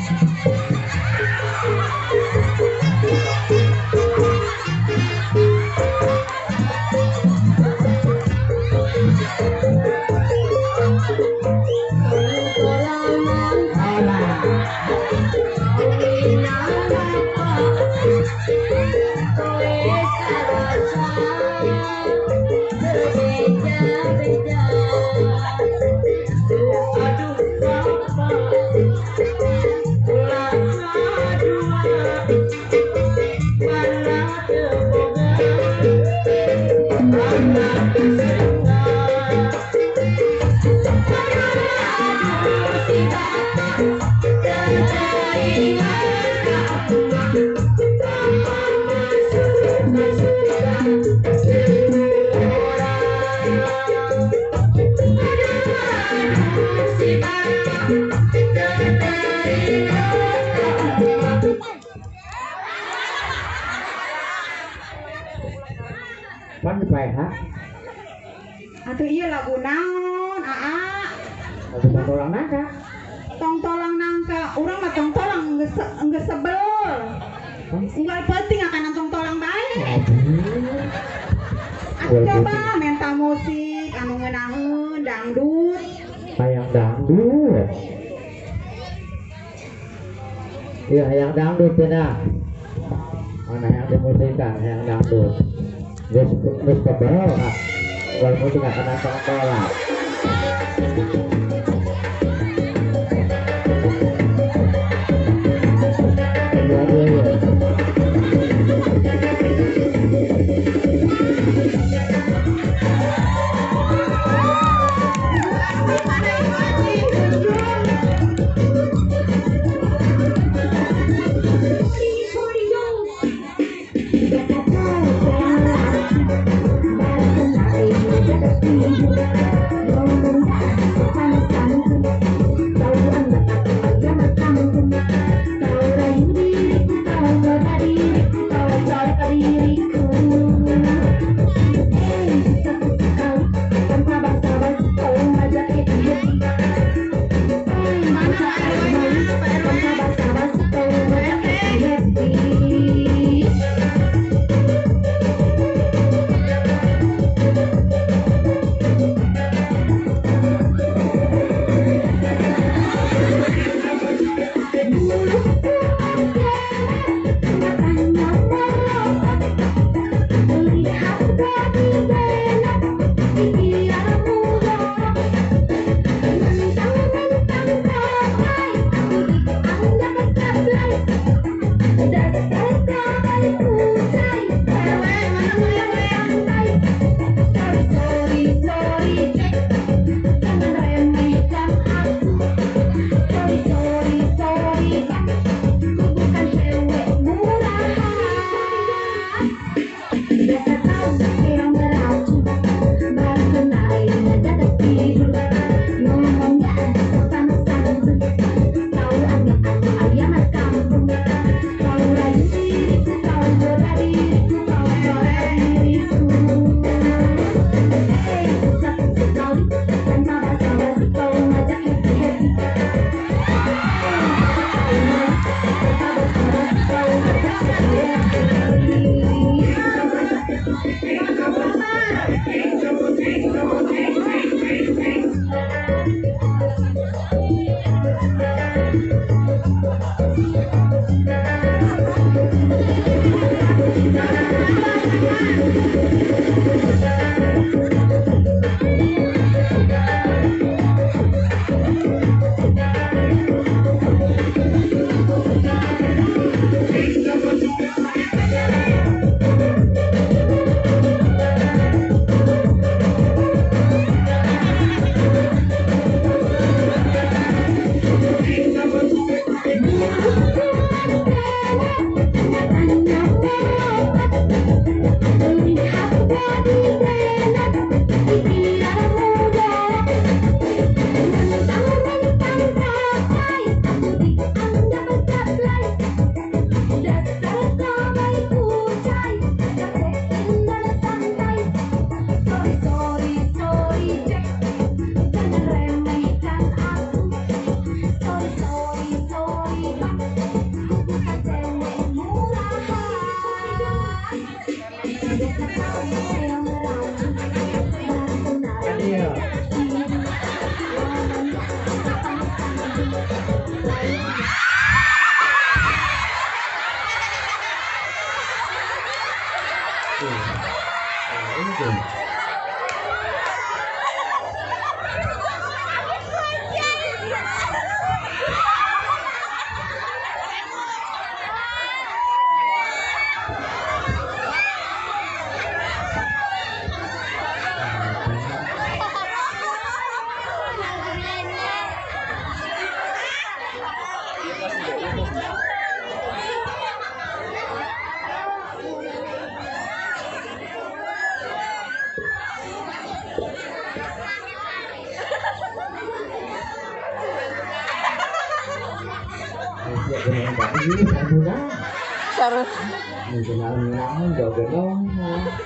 Pan dipaeha. Atuh ieu lagu naon, Aa? Lagu tong tolang nangka. Tong tolang nangka, urang mah tong tolang geus sebel. Unggal penting akan tong tolang bae. Atuh coba minta musik anu ngeunaheun dangdut. Hayang dangdut. Iya, hayang dangdut cenah. Mana hayang dimusikan, hayang dangdut. Geus geus kebel, walaupun tidak kena tong tolang. Thank you.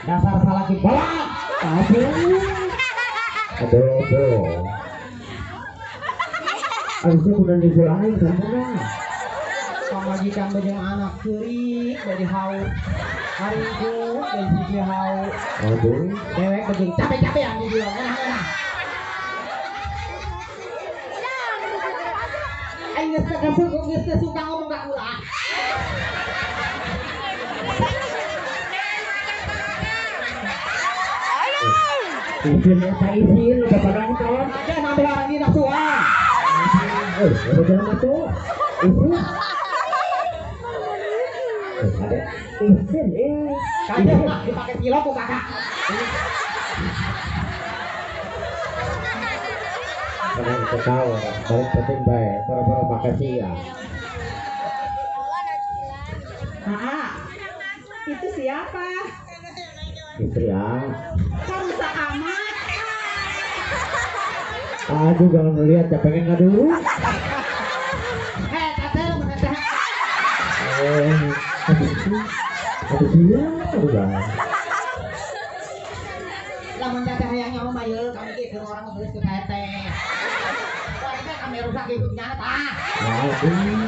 Dasar salaki bola. Aduh. Aduh. Harusnya udah digolain kan pamajikan bejeng anak kiri baju hau hariku baju hau. Aduh. Dewek bejeng capek-capek yang dibilang enak-enak. Aing geus suka ngomong ka kula. Izin eta izin udah pada nonton. Jangan sampai orang dina suara. Udah jalan atuh. Izin. Ada izin Kagak mah dipakai kilo ku kakak. Kadang ketawa, paling penting bae, para-para makasih ya. Aa, itu siapa? Istri ah. Kok rusak amat? Aduh, jangan melihat, ya pengen nggak dulu. Teteh, lu teteh. Aduh, iya, udah. Lamun teteh hayang nyawa mah yeuh, kami ge keur orang geus ke teteh. Wah, itu kami rusak hidupnya tah. Aduh.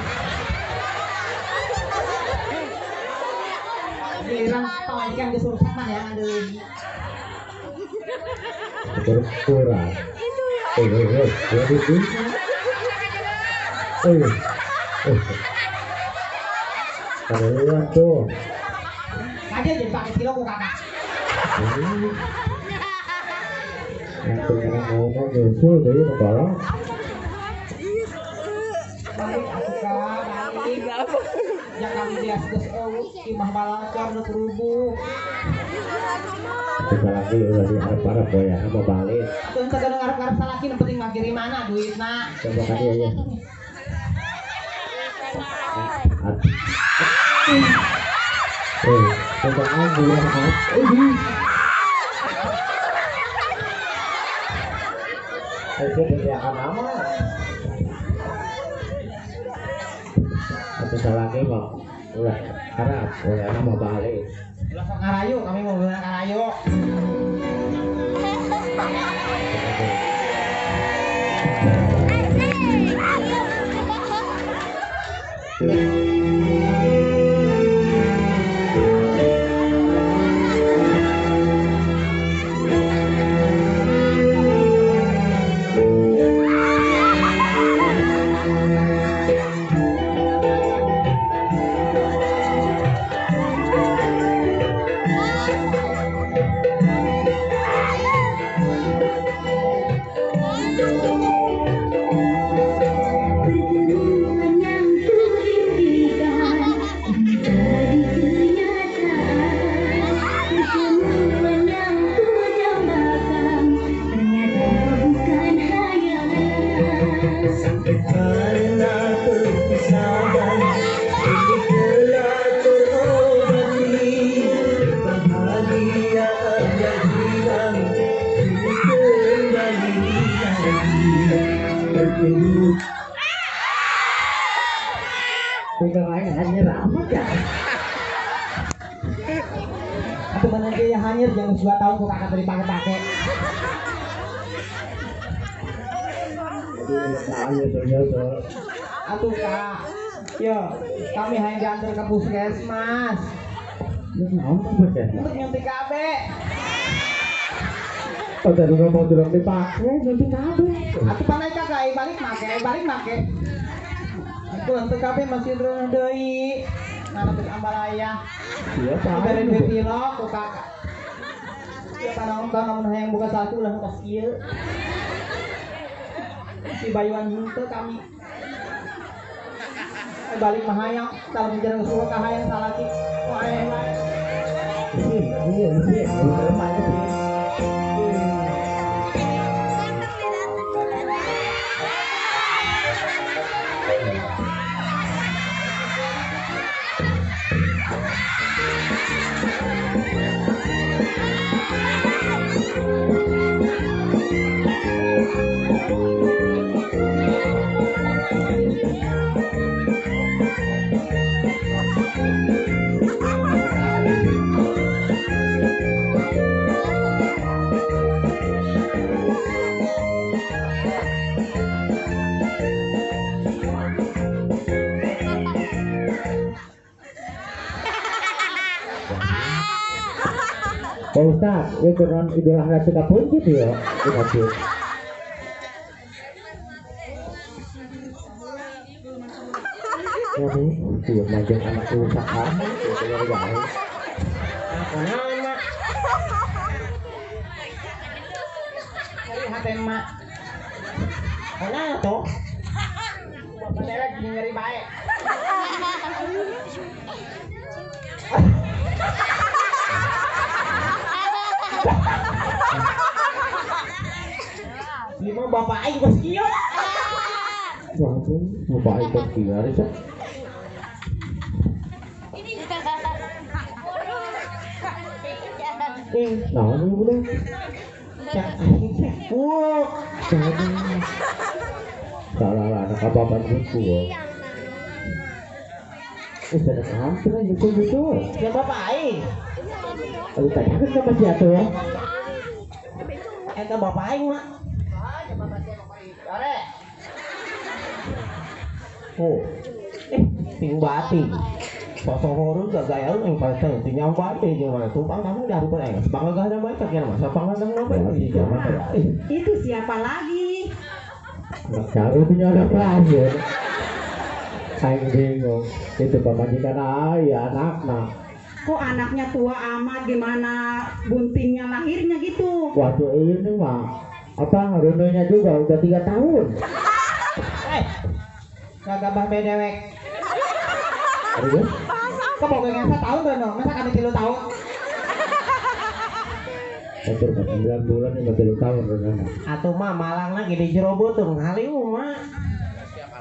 Giliran pamajikan geus rusak mah ya deui. Berkurang. Keluar tuh. Tadi jadi pakai kilo ku kakak. Yang pengen ngomong nyusul jadi kepala. Balik aku kak, balik. Ya kami dia geus eueuh imah balangkar nu rubuh. Kita lagi udah diharap-harap boya mau balik. Tuh teu ngarep-ngarep salaki nu penting mah kirimana duitna. Coba ka dia ya. Coba aja ya. Itu teriakan amat. Atau salaki mau ulah harap, ulah mau balik. Ulah sok ngarayu, kami mau bilang ngarayu. Pegang aing hanyir amat ya. Atau mana dia hanyir jangan 2 tahun kok kakak tadi pakai-pakai. Atuh kak, yo kami hanya diantar ke puskesmas. Untuk nyuntik KB. Oh tadi ngomong tidak dipakai, nyuntik KB. Atuh panai kakak, balik make, balik make. Aku lantai KB masih rendah deui. Nana geus ambalaya. Iya, dibere duit tilok ku kakak. Ieu panonton lamun hayang buka salaki ulah kos ieu. Si bayuan henteu kami. Balik mah hayang, calon jeung suka ka hayang salaki. Wae wae. Iya, iya, iya. Pak Ustaz, ya kurang Idul Adha teu kapunjut ya, teu. Waduh, tuh majeng anak rusak amat, ya gawe. Kunaon, Mak? Nyeri hate Mak. Kunaon tuh? Bapak dewek nyeri bae. Lima bapak aing kos kieu. Waduh, bapak aing kos kieu ari sok. Naon ieu budak? Cak aing teh kuok. Salah lah anak bapak kuok. Pada hampir aja betul. Ya bapak aing. Aduh tanyakan sama si atuh ya. Eta bapak aing mah. Oh, ting bati. Sosok horor gak gaya lu yang paling ting yang bati jeung mana tumpang kamu dari pun aing. Bangga gak bae tak masa bangga gak bae. Itu siapa lagi? Anak jauh punya anak lahir. Aing bingung. Itu pamajikan ayah anakna. Kok anaknya tua amat, gimana buntingnya lahirnya gitu? Waduh ini mah apa rondonya juga udah 3 tahun. Gagabah bedewek. Aduh. Kok boga setahun rono, masa kami 3 tahun? Hampir 9 bulan ini 3 tahun rono. Atuh mah malangna gede jero beuteung haliu mah.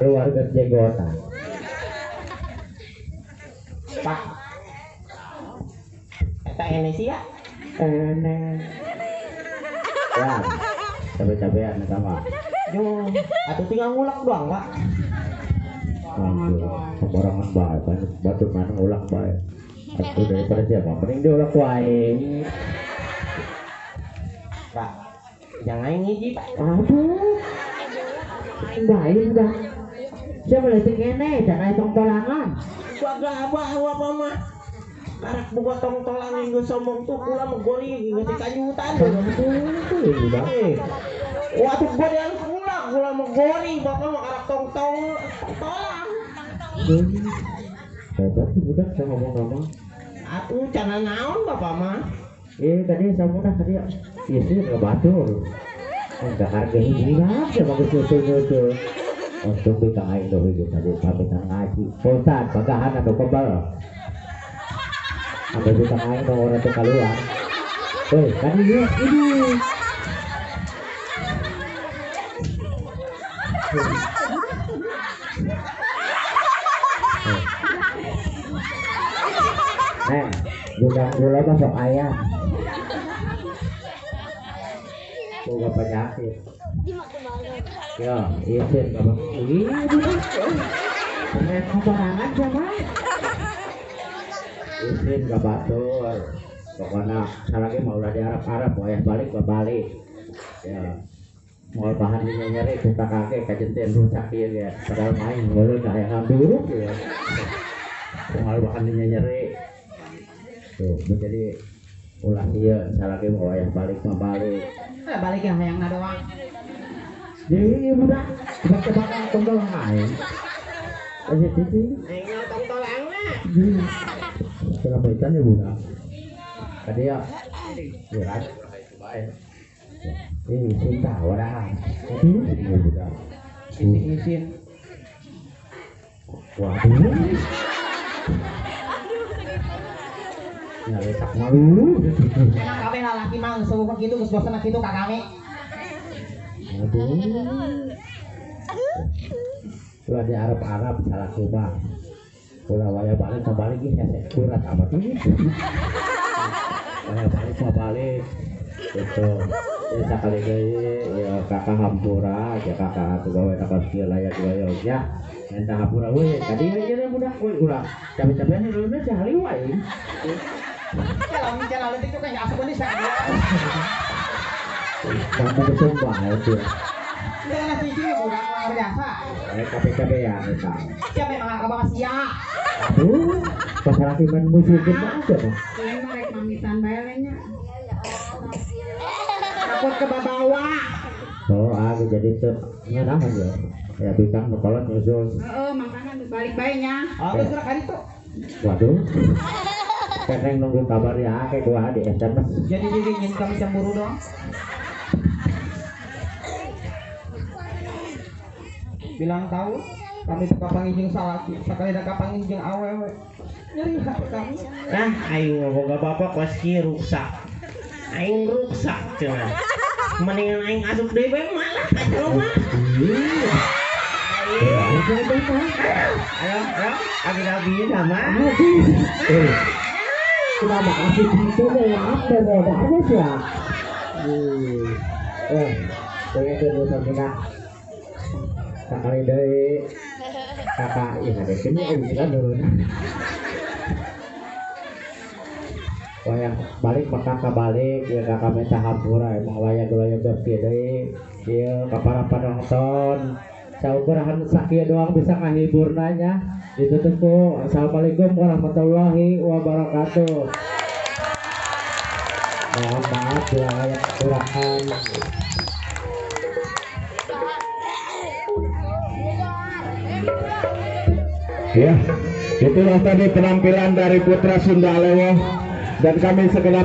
Keluarga jenggotan. Pak. Eta ene sia? Ene. Ya. Capek-capean eta mah. Yo, atuh tinggal ngulek doang, Pak. Sembarangan bae, batu mana ngulek bae. Atuh daripada siapa? Mending diulek wae. Pak, jangan ngiji, Pak. Aduh. Bae udah. Siapa leutik kene, jangan tongtolangan. Gua apa mah? Karak boga tongtolan geus sombong tuh kula mah gori geus dikanyutan. Waduh gorean kula, kula mah gori, bapak mah karak tongtolan. Hebat sih budak saya ngomong-ngomong. Atuh cana naon bapak mah? Tadi samunah tadi ya. Iya sih nggak batur. Enggak harga hiji aja bagus nyusul-nyusul. Untung kita aing deui geus tadi pamitan ngaji. Ustaz, bagahan anu kebal. Sampai kita aing dong orang teh keluar. Hei, tadi dia ini. Neng, gudang gula masuk ayam. Boga penyakit. Ya, izin bapak. Ih, pengen barangan siapa? Izin gak batur. Pokoknya salahnya mau ulah di Arab-Arab, wayah balik gak balik. Ya, mau bahan ini nyeri, kita kakek kajenten rusak dia ya. Padahal main, boleh gak yang ngambil ya. Mau bahan ini nyeri. Tuh, menjadi ulah dia, salahnya mau wayah balik mah balik. Balik yang hayang doang. Jadi budak, tebak-tebakan tongtol main. Aja cici. Aing tongtol angna. Kenapa ikan ya budak? Tadi ya, ya, ini cinta wadah. Aduh, ini budak. Isin-isin. Waduh. Nyaletak malu. Emang kabeh lalaki mah geus eueuh kitu geus bosen kitu ka kami. Aduh. Ulah di Arab-Arab salah mah. Ulah waya balik kembali ge hese kurat amat ini. Waya balik mah balik. Gitu. Ya sakali deui ya kakak hampura ya kakak atuh gawe kakak kieu layak gawe nya. Minta hampura we tadi we jeung budak we ulah. Capek-capean duluna cahali wae. Kalau misalnya leutik tuh kayak asup deui saya. Kamu bersumpah itu. Jangan sih budak luar biasa. KPKP ya eta. Siapa yang abang sia? Aduh, pas lagi main musik aja mah. Ini mah rek mamitan bae nya. Takut ke bawah. Oh, aku jadi teu ngeunah ya. Ya bikang nu kolot nyusul. Heeh, mangkana balik bae nya. Oh, geus rek kaditu. Waduh. Kadang nunggu kabar ya kayak gua di SMS. Jadi diri ingin kami cemburu dong. Bilang tahu kami teu kapanggih jeung salaki, sakali da kapanggih jeung awewe. Nyeri hati kami. Nah, aing boga bapak kos kieu ruksak. Aing ruksak cenah. Mendingan aing asup deui bae malah ka jelema. Ayo, ayo, abi-abi sama. Kenapa kasih gitu ya? Apa bagus ya? Pengen dulu sama sakali deui kakak ya ada sini kan turun. Wayang balik maka kabalik ya kakak minta hampura emang wayang wayang bersih deui ieu ka para penonton saukurahan sakieu doang bisa ngahibur nanya ditutup ku assalamualaikum warahmatullahi wabarakatuh. Mohon maaf bila ada kekurangan. Ya, itulah tadi penampilan dari Putra Sunda Alewoh dan kami segenap